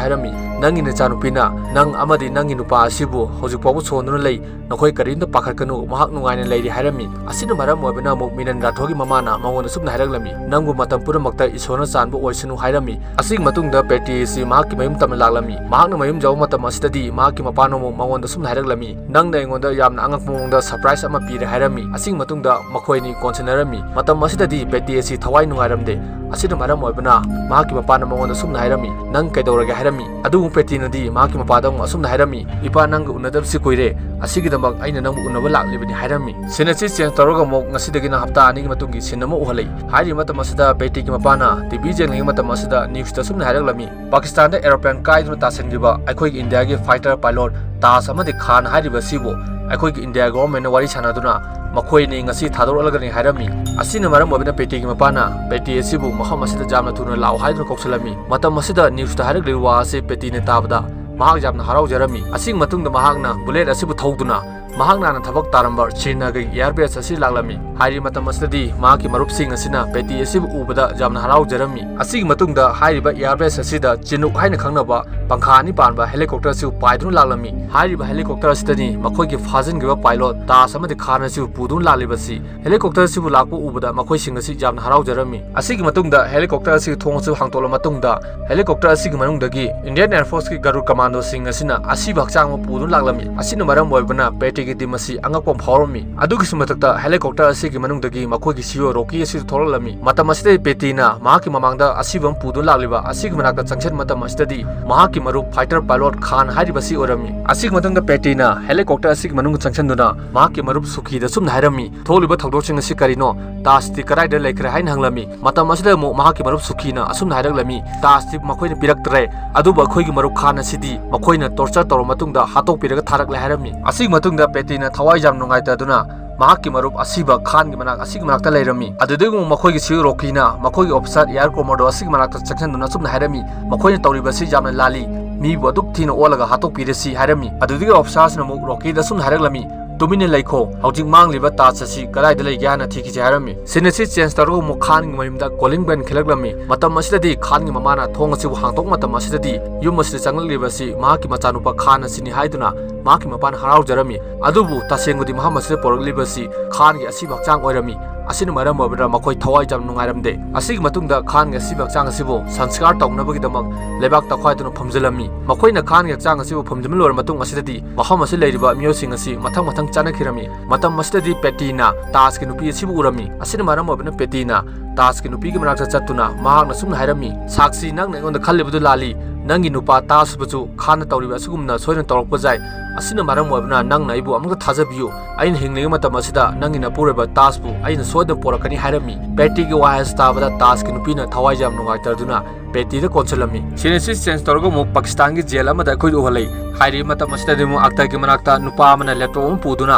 ꯍꯥꯏꯔꯝꯃꯤ, "ꯅꯪꯒꯤ ꯅꯆꯥꯅꯨꯄꯤꯅ "ꯅꯪ ꯑꯃꯗꯤ ꯅꯪꯒꯤ ꯅꯨꯄꯥ ꯑꯁꯤꯕꯨ ꯍꯧꯖꯤꯛ ꯐꯥꯎꯕ ꯁꯣꯟꯗꯨꯅ ꯂꯩ꯫ ꯅꯈꯣꯏ ꯀꯔꯤꯝꯇ ꯄꯥꯈꯠꯀꯅꯨ, ꯃꯍꯥꯛ ꯅꯨꯡꯉꯥꯏꯅ ꯂꯩꯔꯤ" ꯍꯥꯏꯔꯝꯃꯤ꯫ ꯑꯁꯤꯅ ꯃꯔꯝ ꯑꯣꯏꯕꯅ ꯑꯃꯨꯛ ꯃꯤꯅꯟ ꯔꯥꯊꯣꯔꯒꯤ ꯃꯃꯥꯅ ꯃꯉꯣꯟꯗ ꯁꯨꯝꯅ ꯍꯥꯏꯔꯛꯂꯝꯃꯤ, "ꯅꯪꯕꯨ ꯃꯇꯝ ꯄꯨꯝꯅꯃꯛꯇ ꯏꯁꯣꯔꯅ ꯆꯥꯟꯕ ꯑꯣꯏꯁꯅꯨ" ꯍꯥꯏꯔꯝꯃꯤ꯫ ꯑꯁꯤꯒꯤ ꯃꯇꯨꯡꯗ ꯄꯦꯇꯤ ꯑꯁꯤ ꯃꯍꯥꯛꯀꯤ ꯃꯌꯨꯝ ꯇꯝꯅ ꯂꯥꯛꯂꯝꯃꯤ꯫ ꯃꯍꯥꯛꯅ ꯃꯌꯨꯝ ꯌꯧꯕ ꯃꯇꯝ ꯑꯁꯤꯗꯗꯤ ꯃꯍꯥꯛꯀꯤ ꯃꯄꯥꯅ ꯑꯃꯨꯛ ꯃꯉꯣꯟꯗ ꯁꯨꯝꯅ ꯍꯥꯏꯔꯛꯂꯝꯃꯤ, "ꯅꯪꯅ ꯑꯩꯉꯣꯟꯗ ꯌꯥꯝꯅ ꯑꯉꯛꯄ ꯃꯑꯣꯡꯗ surprise ꯑꯃ ꯄꯤꯔꯦ" ꯍꯥꯏꯔꯝꯃꯤ꯫ ꯑꯁꯤꯒꯤ ꯃꯇꯨꯡꯗ ꯃꯈꯣꯏ ꯑꯅꯤ ꯀꯣꯟꯁꯤꯟꯅꯔꯝꯃꯤ꯫ ꯃꯇꯝ ꯑꯁꯤꯗꯗꯤ ꯄꯦꯇꯤ ꯑꯁꯤ ꯊꯋꯥꯏ ꯅꯨꯡꯉꯥꯏꯔꯝꯗꯦ꯫ ꯑꯁꯤꯅ ꯃꯔꯝ ꯑꯣꯏꯕꯅ ꯃꯍꯥꯛꯀꯤ ꯃꯄꯥꯅ ꯃꯉꯣꯟꯗ ꯁꯨꯝꯅ ꯍꯥꯏꯔꯝꯃꯤ, "ꯅꯪ ꯀꯩꯗꯧꯔꯒꯦ?" ꯍꯥꯏꯔꯝꯃꯤ꯫ ꯑꯗꯨꯕꯨ ꯄꯦꯇꯤꯅꯗꯤ ꯃꯍꯥꯛꯀꯤ ꯃꯄꯥꯗ ꯑꯃꯨꯛ ꯑꯁꯨꯝꯅ ꯍꯥꯏꯔꯝꯃꯤ, "ꯏꯄꯥ, ꯅꯪꯒ ꯎꯅꯗꯕꯁꯤ ꯀꯨꯏꯔꯦ꯫ ꯑꯁꯤꯒꯤꯗꯃꯛ ꯑꯩꯅ ꯅꯪꯕꯨ ꯎꯅꯕ ꯂꯥꯛꯂꯤꯕꯅꯤ" ꯍꯥꯏꯔꯝꯃꯤ꯫ Scene ꯑꯁꯤ change ꯇꯧꯔꯒ ꯑꯃꯨꯛ ꯉꯁꯤꯗꯒꯤꯅ ꯍꯞꯇꯥ ꯑꯅꯤꯒꯤ ꯃꯇꯨꯡꯒꯤ scene ꯑꯃ ꯎꯍꯜꯂꯛꯏ꯫ ꯍꯥꯏꯔꯤꯕ ꯃꯇꯝ ꯑꯁꯤꯗ ꯄꯦꯇꯤꯒꯤ ꯃꯄꯥꯅ T V ꯌꯦꯡꯂꯤꯉꯩ ꯃꯇꯝ ꯑꯁꯤꯗ news ꯇ ꯁꯨꯝꯅ ꯍꯥꯏꯔꯛꯂꯝꯃꯤ, "ꯄꯥꯀꯤꯁꯇꯥꯟꯗ aeroplane ꯀꯥꯏꯗꯨꯅ ꯇꯥꯁꯤꯟꯈꯤꯕ ꯑꯩꯈꯣꯏꯒꯤ ꯏꯟꯗꯤꯌꯥꯒꯤ fighter pilot ꯇꯥꯖ ꯑꯃꯗꯤ ꯈꯥꯟ ꯍꯥꯏꯔꯤꯕ ꯑꯁꯤꯕꯨ ꯑꯩꯈꯣꯏꯒꯤ ꯏꯟꯗꯤꯌꯥ government ꯅ ꯋꯥꯔꯤ ꯁꯥꯟꯅꯗꯨꯅ ꯃꯈꯣꯏ ꯑꯅꯤ ꯉꯁꯤ ꯊꯥꯗꯣꯔꯛꯂꯒꯅꯤ" ꯍꯥꯏꯔꯝꯃꯤ꯫ ꯑꯁꯤꯅ ꯃꯔꯝ ꯑꯣꯏꯕꯅ ꯄꯦꯇꯤꯒꯤ ꯃꯄꯥꯅ ꯄꯦꯇꯤ ꯑꯁꯤꯕꯨ ꯃꯐꯝ ꯑꯁꯤꯗ ꯌꯥꯝꯅ ꯊꯨꯅ ꯂꯥꯛꯑꯣ ꯍꯥꯏꯗꯨꯅ ꯀꯧꯁꯤꯜꯂꯝꯃꯤ꯫ ꯃꯇꯝ ꯑꯁꯤꯗ news ꯇ ꯍꯥꯏꯔꯛꯂꯤꯕ ꯋꯥ ꯑꯁꯤ ꯄꯦꯇꯤꯅ ꯇꯥꯕꯗ ꯃꯍꯥꯛ ꯌꯥꯝꯅ ꯍꯔꯥꯎꯖꯔꯝꯃꯤ꯫ ꯑꯁꯤꯒꯤ ꯃꯇꯨꯡꯗ ꯃꯍꯥꯛꯅ bullet ꯑꯁꯤꯕꯨ ꯊꯧꯗꯨꯅ ꯃꯍꯥꯛꯅ ꯍꯥꯟꯅ ꯊꯕꯛ ꯇꯥꯔꯝꯕ ꯁ꯭ꯔꯤꯅꯒꯔꯒꯤ air base ꯑꯁꯤ ꯂꯥꯛꯂꯝꯃꯤ꯫ ꯍꯥꯏꯔꯤꯕ ꯃꯇꯝ ꯑꯁꯤꯗꯗꯤ ꯃꯍꯥꯛꯀꯤ ꯃꯔꯨꯞꯁꯤꯡ ꯑꯁꯤꯅ ꯄꯦꯇꯤ ꯑꯁꯤꯕꯨ ꯎꯕꯗ ꯌꯥꯝꯅ ꯍꯔꯥꯎꯖꯔꯝꯃꯤ꯫ ꯑꯁꯤꯒꯤ ꯃꯇꯨꯡꯗ ꯍꯥꯏꯔꯤꯕ air base ꯑꯁꯤꯗ ꯆꯤꯅꯨꯛ ꯍꯥꯏꯅ ꯈꯪꯅꯕ ꯄꯪꯈꯥ ꯑꯅꯤ ꯄꯥꯟꯕ helicopter ꯑꯁꯤꯕꯨ ꯄꯥꯏꯗꯨꯅ ꯂꯥꯛꯂꯝꯃꯤ꯫ ꯍꯥꯏꯔꯤꯕ helicopter ꯑꯁꯤꯗꯅꯤ ꯃꯈꯣꯏꯒꯤ ꯐꯥꯖꯤꯟꯈꯤꯕ pilot ꯇꯥꯖ ꯑꯃꯗꯤ ꯈꯥꯟ ꯑꯁꯤꯕꯨ ꯄꯨꯗꯨꯅ ꯂꯥꯛꯂꯤꯕꯁꯤ꯫ Helicopter ꯑꯁꯤꯕꯨ ꯂꯥꯛꯄ ꯎꯕꯗ ꯃꯈꯣꯏꯁꯤꯡ ꯑꯁꯤ ꯌꯥꯝꯅ ꯍꯔꯥꯎꯖꯔꯝꯃꯤ꯫ ꯑꯁꯤꯒꯤ ꯃꯇꯨꯡꯗ helicopter ꯑꯁꯤꯒꯤ ꯊꯣꯡ ꯑꯁꯤ ꯍꯥꯡꯗꯣꯛꯂꯕ ꯃꯇꯨꯡꯗ helicopter ꯑꯁꯤꯒꯤ ꯃꯅꯨꯡꯗꯒꯤ Indian Air Force ꯀꯤ Garud Commando ꯁꯤꯡ ꯑꯁꯤꯅ ꯑꯁꯤꯕ ꯍꯛꯆꯥꯡ ꯑꯃ ꯄꯨꯗꯨꯅ ꯂꯥꯛꯂꯝꯃꯤ꯫ ꯑꯁꯤꯅ ꯃꯔꯝ ꯑꯣꯏꯕꯅ ꯄꯦꯇꯤꯒꯤ team ꯑꯁꯤ ꯑꯉꯛꯄ ꯑꯃ ꯐꯥꯎꯔꯝꯃꯤ꯫ ꯑꯗꯨꯒꯤꯁꯨ ꯃꯊꯛꯇ helicopter ꯑꯁꯤꯒꯤ ꯃꯅꯨꯡꯗꯒꯤ ꯃꯈꯣꯏꯒꯤ C E O ꯔꯣꯀꯤ ꯑꯁꯤꯁꯨ ꯊꯣꯛꯂꯛꯂꯝꯃꯤ꯫ ꯃꯇꯝ ꯑꯁꯤꯗ ꯄꯦꯇꯤꯅ ꯃꯍꯥꯛꯀꯤ ꯃꯃꯥꯡꯗ ꯑꯁꯤꯕ ꯑꯃ ꯄꯨꯗꯨꯅ ꯂꯥꯛꯂꯤꯕ ꯑꯁꯤꯒꯤ ꯃꯅꯥꯛꯇ ꯆꯪꯁꯤꯟꯕ ꯃꯇꯝ ꯑꯁꯤꯗꯗꯤ ꯃꯍꯥꯛꯀꯤ ꯃꯔꯨꯞ fighter pilot ꯈꯥꯟ ꯍꯥꯏꯔꯤꯕ ꯑꯁꯤ ꯑꯣꯏꯔꯝꯃꯤ꯫ ꯑꯁꯤꯒꯤ ꯃꯇꯨꯡꯗ ꯄꯦꯇꯤꯅ helicopter ꯑꯁꯤꯒꯤ ꯃꯅꯨꯡꯗ ꯆꯪꯁꯤꯟꯗꯨꯅ ꯃꯍꯥꯛꯀꯤ ꯃꯔꯨꯞ ꯁꯨꯈꯤꯗ ꯁꯨꯝꯅ ꯍꯥꯏꯔꯝꯃꯤ, "ꯊꯣꯛꯂꯤꯕ ꯊꯧꯗꯣꯛꯁꯤꯡ ꯑꯁꯤ ꯀꯔꯤꯅꯣ? ꯇꯥꯖꯇꯤ ꯀꯗꯥꯏꯗ ꯂꯩꯈ꯭ꯔꯦ?" ꯍꯥꯏꯅ ꯍꯪꯂꯝꯃꯤ꯫ ꯃꯇꯝ ꯑꯁꯤꯗ ꯑꯃꯨꯛ ꯃꯍꯥꯛꯀꯤ ꯃꯔꯨꯞ ꯁꯨꯈꯤꯅ ꯑꯁꯨꯝꯅ ꯍꯥꯏꯔꯛꯂꯝꯃꯤ, "ꯇꯥꯖꯇꯤ ꯃꯈꯣꯏꯅ ꯄꯤꯔꯛꯇ꯭ꯔꯦ, ꯑꯗꯨꯕꯨ ꯑꯩꯈꯣꯏꯒꯤ ꯃꯔꯨꯞ ꯈꯥꯟ ꯑꯁꯤꯗꯤ ꯃꯈꯣꯏꯅ torture ꯇꯧꯔꯕ ꯃꯇꯨꯡꯗ ꯍꯥꯠꯇꯣꯛꯄꯤꯔꯒ ꯊꯥꯔꯛꯂꯦ" ꯍꯥꯏꯔꯝꯃꯤ꯫ ꯑꯁꯤꯒꯤ ꯃꯇꯨꯡꯗ ꯄꯦꯇꯤꯅ ꯊꯋꯥꯏ ꯌꯥꯝ ꯅꯨꯡꯉꯥꯏꯇꯗꯨꯅ ꯃꯍꯥꯛꯀꯤ ꯃꯔꯨꯞ ꯑꯁꯤꯕ ꯈꯥꯟꯒꯤ ꯃꯅꯥꯛ ꯑꯁꯤꯒꯤ ꯃꯅꯥꯛꯇ ꯂꯩꯔꯝꯃꯤ꯫ ꯑꯗꯨꯗꯒꯤ ꯑꯃꯨꯛ ꯃꯈꯣꯏꯒꯤ C E O ꯔꯣꯀꯤꯅ ꯃꯈꯣꯏꯒꯤ officer air commando ꯑꯁꯤꯒꯤ ꯃꯅꯥꯛꯇ ꯆꯪꯁꯤꯟꯗꯨꯅ ꯑꯁꯨꯝꯅ ꯍꯥꯏꯔꯝꯃꯤ, "ꯃꯈꯣꯏꯅ ꯇꯧꯔꯤꯕ ꯑꯁꯤ ꯌꯥꯝꯅ ꯂꯥꯜꯂꯤ, ꯃꯤꯕꯨ ꯑꯗꯨꯛ ꯊꯤꯅ ꯑꯣꯜꯂꯒ ꯍꯥꯠꯇꯣꯛꯄꯤꯔꯁꯤ" ꯍꯥꯏꯔꯝꯃꯤ꯫ ꯑꯗꯨꯗꯒꯤ officer ꯑꯁꯤꯅ ꯑꯃꯨꯛ ꯔꯣꯀꯤꯗ ꯑꯁꯨꯝꯅ ꯍꯥꯏꯔꯛꯂꯝꯃꯤ, "ꯇꯨꯃꯤꯟꯅ ꯂꯩꯈꯣ, ꯍꯧꯖꯤꯛ ꯃꯥꯡꯂꯤꯕ ꯇꯥꯖ ꯑꯁꯤ ꯀꯗꯥꯏꯗ ꯂꯩꯒꯦ ꯍꯥꯟꯅ ꯊꯤꯈꯤꯁꯦ" ꯍꯥꯏꯔꯝꯃꯤ꯫ ꯁꯤꯟ ꯑꯁꯤ ꯆꯦꯟꯖ ꯇꯧꯔꯒ ꯑꯃꯨꯛ ꯈꯥꯟꯒꯤ ꯃꯌꯨꯝꯗ ꯀꯣꯂꯤꯡ ꯕꯦꯜ ꯈꯤꯜꯂꯛꯂꯝꯃꯤ꯫ ꯃꯇꯝ ꯑꯁꯤꯗꯗꯤ ꯈꯥꯟꯒꯤ ꯃꯃꯥꯅ ꯊꯣꯡ ꯑꯁꯤꯕꯨ ꯍꯥꯡꯗꯣꯛꯄ ꯃꯇꯝ ꯑꯁꯤꯗꯗꯤ ꯌꯨꯝ ꯑꯁꯤꯗ ꯆꯪꯂꯛꯂꯤꯕ ꯑꯁꯤ ꯃꯍꯥꯛꯀꯤ ꯃꯆꯥꯅꯨꯄꯥ ꯈꯥꯟ ꯑꯁꯤꯅꯤ ꯍꯥꯏꯗꯨꯅ ꯃꯍꯥꯛꯀꯤ ꯃꯄꯥꯅ ꯍꯔꯥꯎꯖꯔꯝꯃꯤ꯫ ꯑꯗꯨꯕꯨ ꯇꯁꯦꯡꯕꯗꯤ ꯃꯐꯝ ꯑꯁꯤꯗ ꯄꯣꯔꯛꯂꯤꯕ ꯑꯁꯤ ꯈꯥꯟꯒꯤ ꯑꯁꯤꯕ ꯍꯛꯆꯥꯡ ꯑꯣꯏꯔꯝꯃꯤ꯫ ꯑꯁꯤꯅ ꯃꯔꯝ ꯑꯣꯏꯕꯅ ꯃꯈꯣꯏ ꯊꯋꯥꯏ ꯌꯥꯝ ꯅꯨꯡꯉꯥꯏꯔꯝꯗꯦ꯫ ꯑꯁꯤꯒꯤ ꯃꯇꯨꯡꯗ ꯈꯥꯟꯒꯤ ꯑꯁꯤꯕ ꯍꯛꯆꯥꯡ ꯑꯁꯤꯕꯨ ꯁꯪꯁꯀꯥꯔ ꯇꯧꯅꯕꯒꯤꯗꯃꯛ ꯂꯩꯕꯥꯛ ꯇꯧꯈꯥꯏꯗꯨꯅ ꯐꯨꯝꯖꯤꯜꯂꯝꯃꯤ꯫ ꯃꯈꯣꯏꯅ ꯈꯥꯟꯒꯤ ꯍꯛꯆꯥꯡ ꯑꯁꯤꯕꯨ ꯐꯨꯝꯖꯤꯟꯕ ꯂꯣꯏꯔꯕ ꯃꯇꯨꯡ ꯑꯁꯤꯗꯗꯤ ꯃꯐꯝ ꯑꯁꯤꯗ ꯂꯩꯔꯤꯕ ꯃꯤꯑꯣꯏꯁꯤꯡ ꯑꯁꯤ ꯃꯊꯪ ꯃꯊꯪ ꯆꯠꯅꯈꯤꯔꯝꯃꯤ꯫ ꯃꯇꯝ ꯑꯁꯤꯗꯗꯤ ꯄꯦꯇꯤꯅ ꯇꯥꯖꯀꯤ ꯅꯨꯄꯤ ꯑꯁꯤꯕꯨ ꯎꯔꯝꯃꯤ꯫ ꯑꯁꯤꯅ ꯃꯔꯝ ꯑꯣꯏꯕꯅ ꯄꯦꯇꯤꯅ ꯇꯥꯖꯀꯤ ꯅꯨꯄꯤꯒꯤ ꯃꯅꯥꯛꯇ ꯆꯠꯇꯨꯅ ꯃꯍꯥꯛꯅ ꯑꯁꯨꯝꯅ ꯍꯥꯏꯔꯝꯃꯤ, "ꯁꯥꯛꯁꯤ, ꯅꯪꯅ ꯑꯩꯉꯣꯟꯗ ꯈꯜꯂꯤꯕꯗꯨ ꯂꯥꯜꯂꯤ꯫ ꯅꯪꯒꯤ ꯅꯨꯄꯥ ꯇꯥꯖꯄꯨꯁꯨ ꯈꯥꯟꯅ ꯇꯧꯔꯤꯕ ꯑꯁꯤꯒꯨꯝꯅ ꯁꯣꯏꯗꯅ ꯇꯧꯔꯛꯄ ꯌꯥꯏ꯫ ꯑꯁꯤꯅ ꯃꯔꯝ ꯑꯣꯏꯕꯅ ꯅꯪꯅ ꯑꯩꯕꯨ ꯑꯃꯨꯛꯇ ꯊꯥꯖꯕꯤꯌꯨ꯫ ꯑꯩꯅ ꯍꯤꯡꯂꯤꯉꯩ ꯃꯇꯝ ꯑꯁꯤꯗ ꯅꯪꯒꯤ ꯅꯄꯨꯔꯣꯏꯕ ꯇꯥꯖꯄꯨ ꯑꯩꯅ ꯁꯣꯏꯗꯅ ꯄꯣꯔꯛꯀꯅꯤ" ꯍꯥꯏꯔꯝꯃꯤ꯫ ꯄꯦꯇꯤꯒꯤ ꯋꯥꯍꯩ ꯑꯁꯤ ꯇꯥꯕꯗ ꯇꯥꯖꯀꯤ ꯅꯨꯄꯤꯅ ꯊꯋꯥꯏ ꯌꯥꯝ ꯅꯨꯡꯉꯥꯏꯇꯗꯨꯅ ꯄꯦꯇꯤꯗ ꯀꯣꯟꯁꯤꯜꯂꯝꯃꯤ꯫ ꯁꯤꯟ ꯑꯁꯤ ꯆꯦꯟꯖ ꯇꯧꯔꯒ ꯑꯃꯨꯛ ꯄꯥꯀꯤꯁꯇꯥꯟꯒꯤ ꯖꯦꯜ ꯑꯃꯗ ꯑꯩꯈꯣꯏ ꯎꯍꯜꯂꯛꯏ꯫ ꯍꯥꯏꯔꯤꯕ ꯃꯇꯝ ꯑꯁꯤꯗꯗꯤ ꯑꯃꯨꯛ ꯑꯛꯇꯔꯒꯤ ꯃꯅꯥꯛꯇ ꯅꯨꯄꯥ ꯑꯃꯅ ꯂꯦꯞꯇꯣꯞ ꯑꯃ ꯄꯨꯗꯨꯅ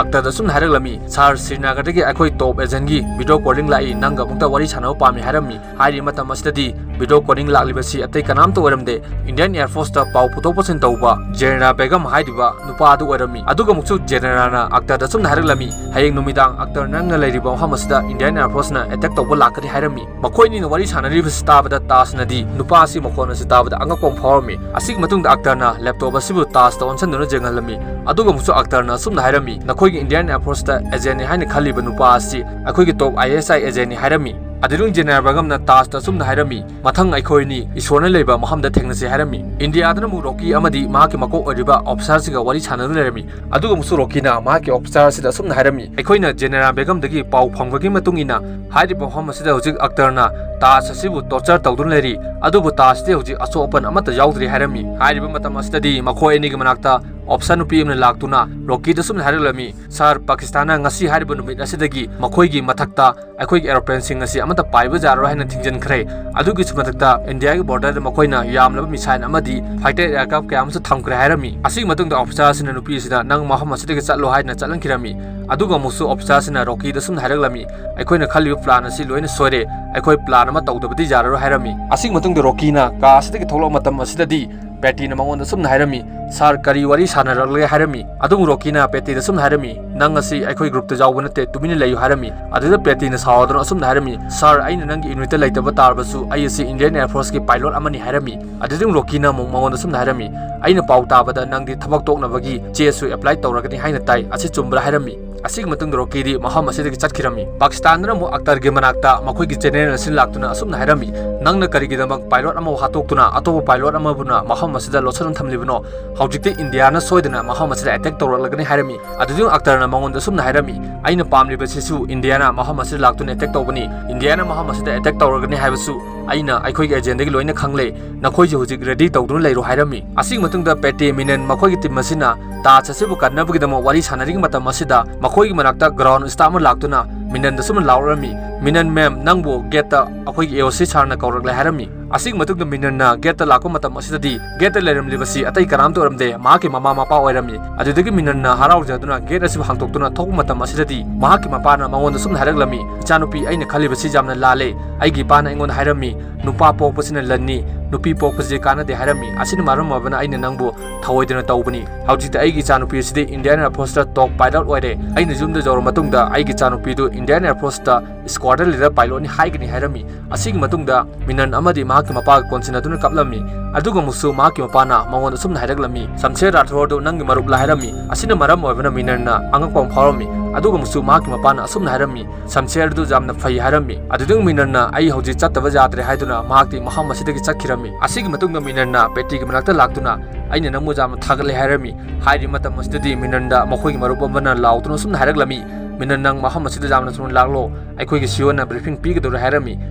ꯑꯛꯇꯔꯗ ꯑꯁꯨꯝꯅ ꯍꯥꯏꯔꯛꯂꯝꯃꯤ, "ꯁꯥꯔ, ꯁ꯭ꯔꯤꯅꯒꯔꯗꯒꯤ ꯑꯩꯈꯣꯏ ꯇꯣꯞ ꯑꯦꯖꯦꯟꯒꯤ ꯚꯤꯗꯤꯑꯣ ꯀꯣꯂꯤꯡ ꯂꯥꯛꯏ, ꯅꯪꯒ ꯑꯃꯨꯛꯇ ꯋꯥꯔꯤ ꯁꯥꯟꯅꯕ ꯄꯥꯝꯃꯤ" ꯍꯥꯏꯔꯝꯃꯤ꯫ ꯍꯥꯏꯔꯤꯕ ꯃꯇꯝ ꯑꯁꯤꯗꯗꯤ ꯚꯤꯗꯤꯑꯣ ꯀꯣꯂꯤꯡ ꯂꯥꯛꯂꯤꯕꯁꯤ ꯑꯇꯩ ꯀꯅꯥꯝꯇ ꯑꯣꯏꯔꯝꯗꯦ, ꯏꯟꯗꯤꯌꯟ ꯑꯦꯌꯔ ꯐꯣꯔꯁꯇ ꯄꯥꯎ ꯄꯨꯊꯣꯛ ꯄꯨꯁꯤꯟ ꯇꯧꯕ ꯖꯦꯅꯦꯔꯥ ꯕꯦꯒꯝ ꯍꯥꯏꯔꯤꯕ ꯅꯨꯄꯥ ꯑꯗꯨ ꯑꯣꯏꯔꯝꯃꯤ꯫ ꯑꯗꯨꯒ ꯑꯃꯨꯛꯁꯨ ꯖꯦꯅꯦꯔꯥꯅ ꯑꯛꯇꯔꯗ ꯑꯁꯨꯝꯅ ꯍꯥꯏꯔꯛꯂꯝꯃꯤ, "ꯍꯌꯦꯡ ꯅꯨꯃꯤꯗꯥꯡ ꯑꯛꯇꯔ ꯅꯪꯅ ꯂꯩꯔꯤꯕ ꯃꯐꯝ ꯑꯁꯤꯗ ꯏꯟꯗꯤꯌꯟ ꯑꯦꯌꯔ ꯐꯣꯔꯁꯅ ꯑꯦꯇꯦꯛ ꯇꯧꯕ ꯂꯥꯛꯀꯅꯤ" ꯍꯥꯏꯔꯝꯃꯤ꯫ ꯃꯈꯣꯏ ꯑꯅꯤꯅ ꯋꯥꯔꯤ ꯁꯥꯟꯅꯔꯤꯕꯁꯤ ꯇꯥꯕꯗ ꯇꯥꯖꯅꯗꯤ ꯅꯨꯄꯥ ꯑꯁꯤ ꯃꯈꯣꯟ ꯑꯁꯤ ꯇꯥꯕꯗ ꯑꯉꯛꯄ ꯑꯃ ꯐꯥꯎꯔꯝꯃꯤ꯫ ꯑꯁꯤꯒꯤ ꯃꯇꯨꯡꯗ ꯑꯛꯇꯔꯅ ꯂꯦꯞꯇꯣꯞ ꯑꯁꯤꯕꯨ ꯇꯥꯖꯇ ꯑꯣꯟꯁꯤꯟꯗꯨꯅ ꯌꯦꯡꯍꯜꯂꯝꯃꯤ꯫ ꯑꯗꯨꯒ ꯑꯃꯨꯛꯁꯨ ꯑꯛꯇꯔꯅ ꯑꯁꯨꯝꯅ ꯍꯥꯏꯔꯝꯃꯤ, "ꯅꯈꯣꯏꯒꯤ ꯏꯟꯗꯤꯌꯟ ꯑꯦꯌꯔ ꯐꯣꯔꯁꯇ ꯑꯦꯖꯦꯟꯅꯤ ꯍꯥꯏꯅ ꯈꯜꯂꯤꯕ ꯅꯨꯄꯥ ꯑꯁꯤ ꯑꯩꯈꯣꯏꯒꯤ ꯇꯣꯞ ꯑꯥꯏ ꯑꯦꯁ ꯑꯥꯏ ꯑꯦꯖꯦꯟꯅꯤ" ꯍꯥꯏꯔꯝꯃꯤ꯫ ꯑꯗꯨꯗꯨꯅ ꯖꯦꯅꯦꯔꯥ ꯕꯦꯒꯝꯅ ꯇꯥꯖꯇ ꯑꯁꯨꯝꯅ ꯍꯥꯏꯔꯝꯃꯤ, "ꯃꯊꯪ ꯑꯩꯈꯣꯏ ꯑꯅꯤ ꯏꯁꯣꯔꯅ ꯂꯩꯕ ꯃꯐꯝꯗ ꯊꯦꯡꯅꯁꯤ" ꯍꯥꯏꯔꯝꯃꯤ꯫ ꯏꯟꯗꯤꯌꯥꯗꯅ ꯑꯃꯨꯛ ꯔꯣꯀꯤ ꯑꯃꯗꯤ ꯃꯍꯥꯛꯀꯤ ꯃꯀꯣꯛ ꯑꯣꯏꯔꯤꯕ ꯑꯣꯐꯤꯁꯥꯔꯁꯤꯒ ꯋꯥꯔꯤ ꯁꯥꯟꯅꯗꯨꯅ ꯂꯩꯔꯝꯃꯤ꯫ ꯑꯗꯨꯒ ꯑꯃꯨꯛꯁꯨ ꯔꯣꯀꯤꯅ ꯃꯍꯥꯛꯀꯤ ꯑꯣꯐꯤꯁꯥꯔ ꯑꯁꯤꯗ ꯑꯁꯨꯝꯅ ꯍꯥꯏꯔꯝꯃꯤ, "ꯑꯩꯈꯣꯏꯅ ꯖꯦꯅꯦꯔꯥ ꯕꯦꯒꯝꯗꯒꯤ ꯄꯥꯎ ꯐꯪꯕꯒꯤ ꯃꯇꯨꯡ ꯏꯟꯅ ꯍꯥꯏꯔꯤꯕ ꯃꯐꯝ ꯑꯁꯤꯗ ꯍꯧꯖꯤꯛ ꯑꯛꯇꯔꯅ ꯇꯥꯖ ꯑꯁꯤꯕꯨ ꯇꯣꯔꯆꯔ ꯇꯧꯗꯨꯅ ꯂꯩꯔꯤ, ꯑꯗꯨꯕꯨ ꯇꯥꯖꯇꯤ ꯍꯧꯖꯤꯛ ꯑꯁꯣꯛ ꯑꯄꯟ ꯑꯃꯠꯇ ꯌꯥꯎꯗ꯭ꯔꯤ" ꯍꯥꯏꯔꯝꯃꯤ꯫ ꯍꯥꯏꯔꯤꯕ ꯃꯇꯝ ꯑꯁꯤꯗꯗꯤ ꯃꯈꯣꯏ ꯑꯅꯤꯒꯤ ꯃꯅꯥꯛꯇ ꯑꯣꯐꯤꯁꯥꯔ ꯅꯨꯄꯤ ꯑꯃꯅ ꯂꯥꯛꯇꯨꯅ ꯔꯣꯀꯤꯗ ꯑꯁꯨꯝꯅ ꯍꯥꯏꯔꯛꯂꯝꯃꯤ, "ꯁꯥꯔ, ꯄꯥꯀꯤꯁꯇꯥꯟꯅ ꯉꯁꯤ ꯍꯥꯏꯔꯤꯕ ꯅꯨꯃꯤꯠ ꯑꯁꯤꯗꯒꯤ ꯃꯈꯣꯏꯒꯤ ꯃꯊꯛꯇ ꯑꯩꯈꯣꯏꯒꯤ ꯑꯦꯔꯣꯄ꯭ꯂꯦꯟꯁꯤꯡ ꯑꯁꯤ ꯑꯃꯠꯇ ꯄꯥꯏꯕ ꯌꯥꯔꯔꯣꯏ ꯍꯥꯏꯅ ꯊꯤꯡꯖꯤꯟꯈ꯭ꯔꯦ꯫ ꯑꯗꯨꯒꯤꯁꯨ ꯃꯊꯛꯇ ꯏꯟꯗꯤꯌꯥꯒꯤ ꯕꯣꯔꯗꯔꯗ ꯃꯈꯣꯏꯅ ꯌꯥꯝꯂꯕ ꯃꯤꯁꯥꯏꯜ ꯑꯃꯗꯤ ꯐꯥꯏꯇꯔ ꯑꯦꯌꯔꯀ꯭ꯔꯥꯐ ꯀꯌꯥ ꯑꯃꯁꯨ ꯊꯝꯈ꯭ꯔꯦ" ꯍꯥꯏꯔꯝꯃꯤ꯫ ꯑꯁꯤꯒꯤ ꯃꯇꯨꯡꯗ ꯑꯣꯐꯤꯁꯥꯔꯁꯤꯅ ꯅꯨꯄꯤ ꯑꯁꯤꯗ, "ꯅꯪ ꯃꯐꯝ ꯑꯁꯤꯗꯒꯤ ꯆꯠꯂꯣ" ꯍꯥꯏꯗꯨꯅ ꯆꯠꯍꯟꯈꯤꯔꯝꯃꯤ꯫ ꯑꯗꯨꯒ ꯑꯃꯨꯛꯁꯨ ꯑꯣꯐꯤꯁꯥꯔꯁꯤꯅ ꯔꯣꯀꯤꯗ ꯑꯁꯨꯝꯅ ꯍꯥꯏꯔꯛꯂꯝꯃꯤ, "ꯑꯩꯈꯣꯏꯅ ꯈꯜꯂꯤꯕ ꯄ꯭ꯂꯥꯟ ꯑꯁꯤ ꯂꯣꯏꯅ ꯁꯣꯏꯔꯦ꯫ ꯑꯩꯈꯣꯏ ꯄ꯭ꯂꯥꯟ ꯑꯃ ꯇꯧꯗꯕꯗꯤ ꯌꯥꯔꯔꯣꯏ" ꯍꯥꯏꯔꯝꯃꯤ꯫ ꯑꯁꯤꯒꯤ ꯃꯇꯨꯡꯗ ꯔꯣꯀꯤꯅ ꯀꯥ ꯑꯁꯤꯗꯒꯤ ꯊꯣꯛꯂꯛꯄ ꯃꯇꯝ ꯑꯁꯤꯗꯗꯤ ꯄꯦꯇꯤꯅ ꯃꯉꯣꯟꯗ ꯑꯁꯨꯝꯅ ꯍꯥꯏꯔꯝꯃꯤ, "ꯁꯥꯔ, ꯀꯔꯤ ꯋꯥꯔꯤ ꯁꯥꯟꯅꯔꯛꯂꯒꯦ?" ꯍꯥꯏꯔꯝꯃꯤ꯫ ꯑꯗꯨꯝ ꯔꯣꯀꯤꯅ ꯄꯦꯇꯤꯗ ꯑꯁꯨꯝꯅ ꯍꯥꯏꯔꯝꯃꯤ, "ꯅꯪ ꯑꯁꯤ ꯑꯩꯈꯣꯏ ꯒ꯭ꯔꯨꯞꯇ ꯌꯥꯎꯕ ꯅꯠꯇꯦ, ꯇꯨꯃꯤꯟꯅ ꯂꯩꯌꯨ" ꯍꯥꯏꯔꯝꯃꯤ꯫ ꯑꯗꯨꯗ ꯄꯦꯇꯤꯅ ꯁꯥꯎꯗꯨꯅ ꯑꯁꯨꯝꯅ ꯍꯥꯏꯔꯝꯃꯤ, "ꯁꯥꯔ, ꯑꯩꯅ ꯅꯪꯒꯤ ꯌꯨꯅꯤꯠꯇ ꯂꯩꯇꯕ ꯇꯥꯔꯕꯁꯨ ꯑꯩ ꯑꯁꯤ ꯏꯟꯗꯤꯌꯥꯟ ꯑꯦꯌꯔ ꯐꯣꯔꯁꯀꯤ ꯄꯥꯏꯂꯣꯠ ꯑꯃꯅꯤ" ꯍꯥꯏꯔꯝꯃꯤ꯫ ꯑꯗꯨꯗ ꯔꯣꯀꯤꯅ ꯑꯃꯨꯛ ꯃꯉꯣꯟꯗ ꯑꯁꯨꯝꯅ ꯍꯥꯏꯔꯝꯃꯤ, "ꯑꯩꯅ ꯄꯥꯎ ꯇꯥꯕꯗ ꯅꯪꯗꯤ ꯊꯕꯛ ꯇꯣꯛꯅꯕꯒꯤ ꯆꯦꯁꯨ ꯑꯦꯄ꯭ꯂꯥꯏ ꯇꯧꯔꯒꯅꯤ ꯍꯥꯏꯅ ꯇꯥꯏ, ꯑꯁꯤ ꯆꯨꯝꯕ꯭ꯔꯥ?" ꯍꯥꯏꯔꯝꯃꯤ꯫ ꯑꯁꯤꯒꯤ ꯃꯇꯨꯡꯗ ꯔꯣꯀꯤꯗꯤ ꯃꯐꯝ ꯑꯁꯤꯗꯒꯤ ꯆꯠꯈꯤꯔꯝꯃꯤ꯫ ꯄꯥꯀꯤꯁꯇꯥꯟꯗꯅ ꯑꯃꯨꯛ ꯑꯛꯇꯔꯒꯤ ꯃꯅꯥꯛꯇ ꯃꯈꯣꯏꯒꯤ ꯖꯦꯅꯦꯔꯦꯜ ꯑꯁꯤ ꯂꯥꯛꯇꯨꯅ ꯑꯁꯨꯝꯅ ꯍꯥꯏꯔꯝꯃꯤ, "ꯅꯪꯅ ꯀꯔꯤꯒꯤꯗꯃꯛ ꯄꯥꯏꯂꯣꯠ ꯑꯃꯕꯨ ꯍꯥꯠꯇꯣꯛꯇꯨꯅ ꯑꯇꯣꯞꯄ ꯄꯥꯏꯂꯣꯠ ꯑꯃꯕꯨꯅ ꯃꯐꯝ ꯑꯁꯤꯗ ꯂꯣꯠꯁꯤꯟꯗꯨꯅ ꯊꯝꯂꯤꯕꯅꯣ? ꯍꯧꯖꯤꯛꯇꯤ ꯏꯟꯗꯤꯌꯥꯅ ꯁꯣꯏꯗꯅ ꯃꯐꯝ ꯑꯁꯤꯗ ꯑꯦꯇꯦꯛ ꯇꯧꯔꯛꯂꯒꯅꯤ" ꯍꯥꯏꯔꯝꯃꯤ꯫ ꯑꯗꯨꯗꯨꯅ ꯑꯛꯇꯔꯅ ꯃꯉꯣꯟꯗ ꯑꯁꯨꯝꯅ ꯍꯥꯏꯔꯝꯃꯤ, "ꯑꯩꯅ ꯄꯥꯝꯂꯤꯕꯁꯤꯁꯨ ꯏꯟꯗꯤꯌꯥꯅ ꯃꯐꯝ ꯑꯁꯤꯗ ꯂꯥꯛꯇꯨꯅ ꯑꯦꯇꯦꯛ ꯇꯧꯕꯅꯤ꯫ ꯏꯟꯗꯤꯌꯥꯅ ꯃꯐꯝ ꯑꯁꯤꯗ ꯑꯦꯇꯦꯛ ꯇꯧꯔꯒꯅꯤ ꯍꯥꯏꯕꯁꯨ ꯑꯩꯅ ꯑꯩꯈꯣꯏꯒꯤ ꯑꯦꯖꯦꯟꯗꯒꯤ ꯂꯣꯏꯅ ꯈꯪꯂꯦ꯫ ꯅꯈꯣꯏꯁꯨ ꯍꯧꯖꯤꯛ ꯔꯦꯗꯤ ꯇꯧꯗꯨꯅ ꯂꯩꯔꯣ" ꯍꯥꯏꯔꯝꯃꯤ꯫ ꯑꯁꯤꯒꯤ ꯃꯇꯨꯡꯗ ꯄꯦꯇꯦ, ꯃꯤꯅꯟ ꯃꯈꯣꯏꯒꯤ ꯇꯤꯝ ꯑꯁꯤꯅ ꯇꯥꯖ ꯑꯁꯤꯕꯨ ꯀꯟꯅꯕꯒꯤꯗꯃꯛ ꯋꯥꯔꯤ ꯁꯥꯟꯅꯔꯤꯉꯩ ꯃꯇꯝ ꯑꯁꯤꯗ ꯃꯈꯣꯏꯒꯤ ꯃꯅꯥꯛꯇ ꯒ꯭ꯔꯥꯎꯟ ꯁ꯭ꯇꯥꯐ ꯑꯃ ꯂꯥꯛꯇꯨꯅ ꯃꯤꯅꯟꯗ ꯑꯁꯨꯝꯅ ꯂꯥꯎꯔꯝꯃꯤ, "ꯃꯤꯅꯟ ꯃꯦꯝ, ꯅꯪꯕꯨ ꯒꯦꯠꯇ ꯑꯩꯈꯣꯏꯒꯤ ꯑꯦ ꯑꯣ ꯁꯤ ꯁꯥꯔꯅ ꯀꯧꯔꯛꯂꯦ" ꯍꯥꯏꯔꯝꯃꯤ꯫ ꯑꯁꯤꯒꯤ ꯃꯇꯨꯡꯗ ꯃꯤꯅꯟꯅ ꯒꯦꯠꯇ ꯂꯥꯛꯄ ꯃꯇꯝ ꯑꯁꯤꯗꯗꯤ ꯒꯦꯠꯇ ꯂꯩꯔꯝꯂꯤꯕꯁꯤ ꯑꯇꯩ ꯀꯅꯥꯝꯇ ꯑꯣꯏꯔꯝꯗꯦ, ꯃꯍꯥꯛꯀꯤ ꯃꯃꯥ ꯃꯄꯥ ꯑꯣꯏꯔꯝꯃꯤ꯫ ꯑꯗꯨꯗꯒꯤ ꯃꯤꯅꯟꯅ ꯍꯔꯥꯎꯖꯗꯨꯅ ꯒꯦꯠ ꯑꯁꯤꯕꯨ ꯍꯥꯡꯗꯣꯛꯇꯨꯅ ꯊꯣꯛꯄ ꯃꯇꯝ ꯑꯁꯤꯗꯗꯤ ꯃꯍꯥꯛꯀꯤ ꯃꯄꯥꯅ ꯃꯉꯣꯟꯗ ꯑꯁꯨꯝꯅ ꯍꯥꯏꯔꯛꯂꯝꯃꯤ, "ꯏꯆꯥꯅꯨꯄꯤ, ꯑꯩꯅ ꯈꯜꯂꯤꯕꯁꯤ ꯌꯥꯝꯅ ꯂꯥꯜꯂꯦ꯫ ꯑꯩꯒꯤ ꯏꯄꯥꯅ ꯑꯩꯉꯣꯟꯗ ꯍꯥꯏꯔꯝꯃꯤ, ꯅꯨꯄꯥ ꯄꯣꯛꯄꯁꯤꯅ ꯂꯟꯅꯤ, ꯅꯨꯄꯤ ꯄꯣꯛꯄꯁꯤ ꯀꯥꯟꯅꯗꯦ ꯍꯥꯏꯔꯝꯃꯤ꯫ ꯑꯁꯤꯅ ꯃꯔꯝ ꯑꯣꯏꯕꯅ ꯑꯩꯅ ꯅꯪꯕꯨ ꯊꯧꯑꯣꯏꯗꯅ ꯇꯧꯕꯅꯤ꯫ ꯍꯧꯖꯤꯛꯇꯤ ꯑꯩꯒꯤ ꯏꯆꯥꯅꯨꯄꯤ ꯑꯁꯤꯗꯤ ꯏꯟꯗꯤꯌꯥꯟ ꯑꯦꯌꯔ ꯐꯣꯔꯁꯇ ꯇꯣꯞ ꯄꯥꯏꯂꯣꯠ ꯑꯣꯏꯔꯦ꯫ ꯑꯩꯅ ꯌꯨꯝꯗ ꯌꯧꯔꯕ ꯃꯇꯨꯡꯗ ꯑꯩꯒꯤ ꯏꯆꯥꯅꯨꯄꯤꯗꯨ ꯏꯟꯗꯤꯌꯥꯟ ꯑꯦꯌꯔ ꯐꯣꯔꯁꯇ ꯁ꯭ꯀ꯭ꯋꯥꯗ꯭ꯔꯟ ꯂꯤꯗꯔ ꯄꯥꯏꯂꯣꯠꯅꯤ ꯍꯥꯏꯒꯅꯤ" ꯍꯥꯏꯔꯝꯃꯤ꯫ ꯑꯁꯤꯒꯤ ꯃꯇꯨꯡꯗ ꯃꯤꯅꯟ ꯑꯃꯗꯤ ꯃꯍꯥꯛꯀꯤ ꯃꯄꯥꯒ ꯀꯣꯟꯁꯤꯟꯅꯗꯨꯅ ꯀꯞꯂꯝꯃꯤ꯫ ꯑꯗꯨꯒ ꯑꯃꯨꯛꯁꯨ ꯃꯍꯥꯛꯀꯤ ꯃꯄꯥꯅ ꯃꯉꯣꯟꯗ ꯑꯁꯨꯝꯅ ꯍꯥꯏꯔꯛꯂꯝꯃꯤ, "ꯁꯝꯁꯦꯔ ꯔꯥꯊꯣꯔꯗꯨ ꯅꯪꯒꯤ ꯃꯔꯨꯞꯂ?" ꯍꯥꯏꯔꯝꯃꯤ꯫ ꯑꯁꯤꯅ ꯃꯔꯝ ꯑꯣꯏꯕꯅ ꯃꯤꯅꯟꯅ ꯑꯉꯛꯄ ꯑꯃ ꯐꯥꯎꯔꯝꯃꯤ꯫ ꯑꯗꯨꯒ ꯑꯃꯨꯛꯁꯨ ꯃꯍꯥꯛꯀꯤ ꯃꯄꯥꯅ ꯑꯁꯨꯝꯅ ꯍꯥꯏꯔꯝꯃꯤ, "ꯁꯝꯁꯦꯔꯗꯨ ꯌꯥꯝꯅ ꯐꯩ" ꯍꯥꯏꯔꯝꯃꯤ꯫ ꯑꯗꯨꯗꯒꯤ ꯃꯤꯅꯟꯅ "ꯑꯩ ꯍꯧꯖꯤꯛ ꯆꯠꯇꯕ ꯌꯥꯗ꯭ꯔꯦ" ꯍꯥꯏꯗꯨꯅ ꯃꯍꯥꯛꯇꯤ ꯃꯐꯝ ꯑꯁꯤꯗꯒꯤ ꯆꯠꯈꯤꯔꯝꯃꯤ꯫ ꯑꯁꯤꯒꯤ ꯃꯇꯨꯡꯗ ꯃꯤꯅꯟꯅ ꯄꯦꯇꯤꯒꯤ ꯃꯅꯥꯛꯇ ꯂꯥꯛꯇꯨꯅ, "ꯑꯩꯅ ꯅꯪꯕꯨ ꯌꯥꯝꯅ ꯊꯥꯒꯠꯂꯦ" ꯍꯥꯏꯔꯝꯃꯤ꯫ ꯍꯥꯏꯔꯤꯕ ꯃꯇꯝ ꯑꯁꯤꯗꯗꯤ ꯃꯤꯅꯟꯗ ꯃꯈꯣꯏꯒꯤ ꯃꯔꯨꯞ ꯑꯃꯅ ꯂꯥꯎꯗꯨꯅ ꯑꯁꯨꯝꯅ ꯍꯥꯏꯔꯛꯂꯝꯃꯤ, "ꯃꯤꯅꯟ, ꯅꯪ ꯃꯐꯝ ꯑꯁꯤꯗ ꯌꯥꯝꯅ ꯊꯨꯅ ꯂꯥꯛꯂꯣ, ꯑꯩꯈꯣꯏꯒꯤ ꯁꯤ ꯏ ꯑꯣꯅ ꯕ꯭ꯔꯤꯐꯤꯡ ꯄꯤꯒꯗꯧꯔꯦ" ꯍꯥꯏꯔꯝꯃꯤ꯫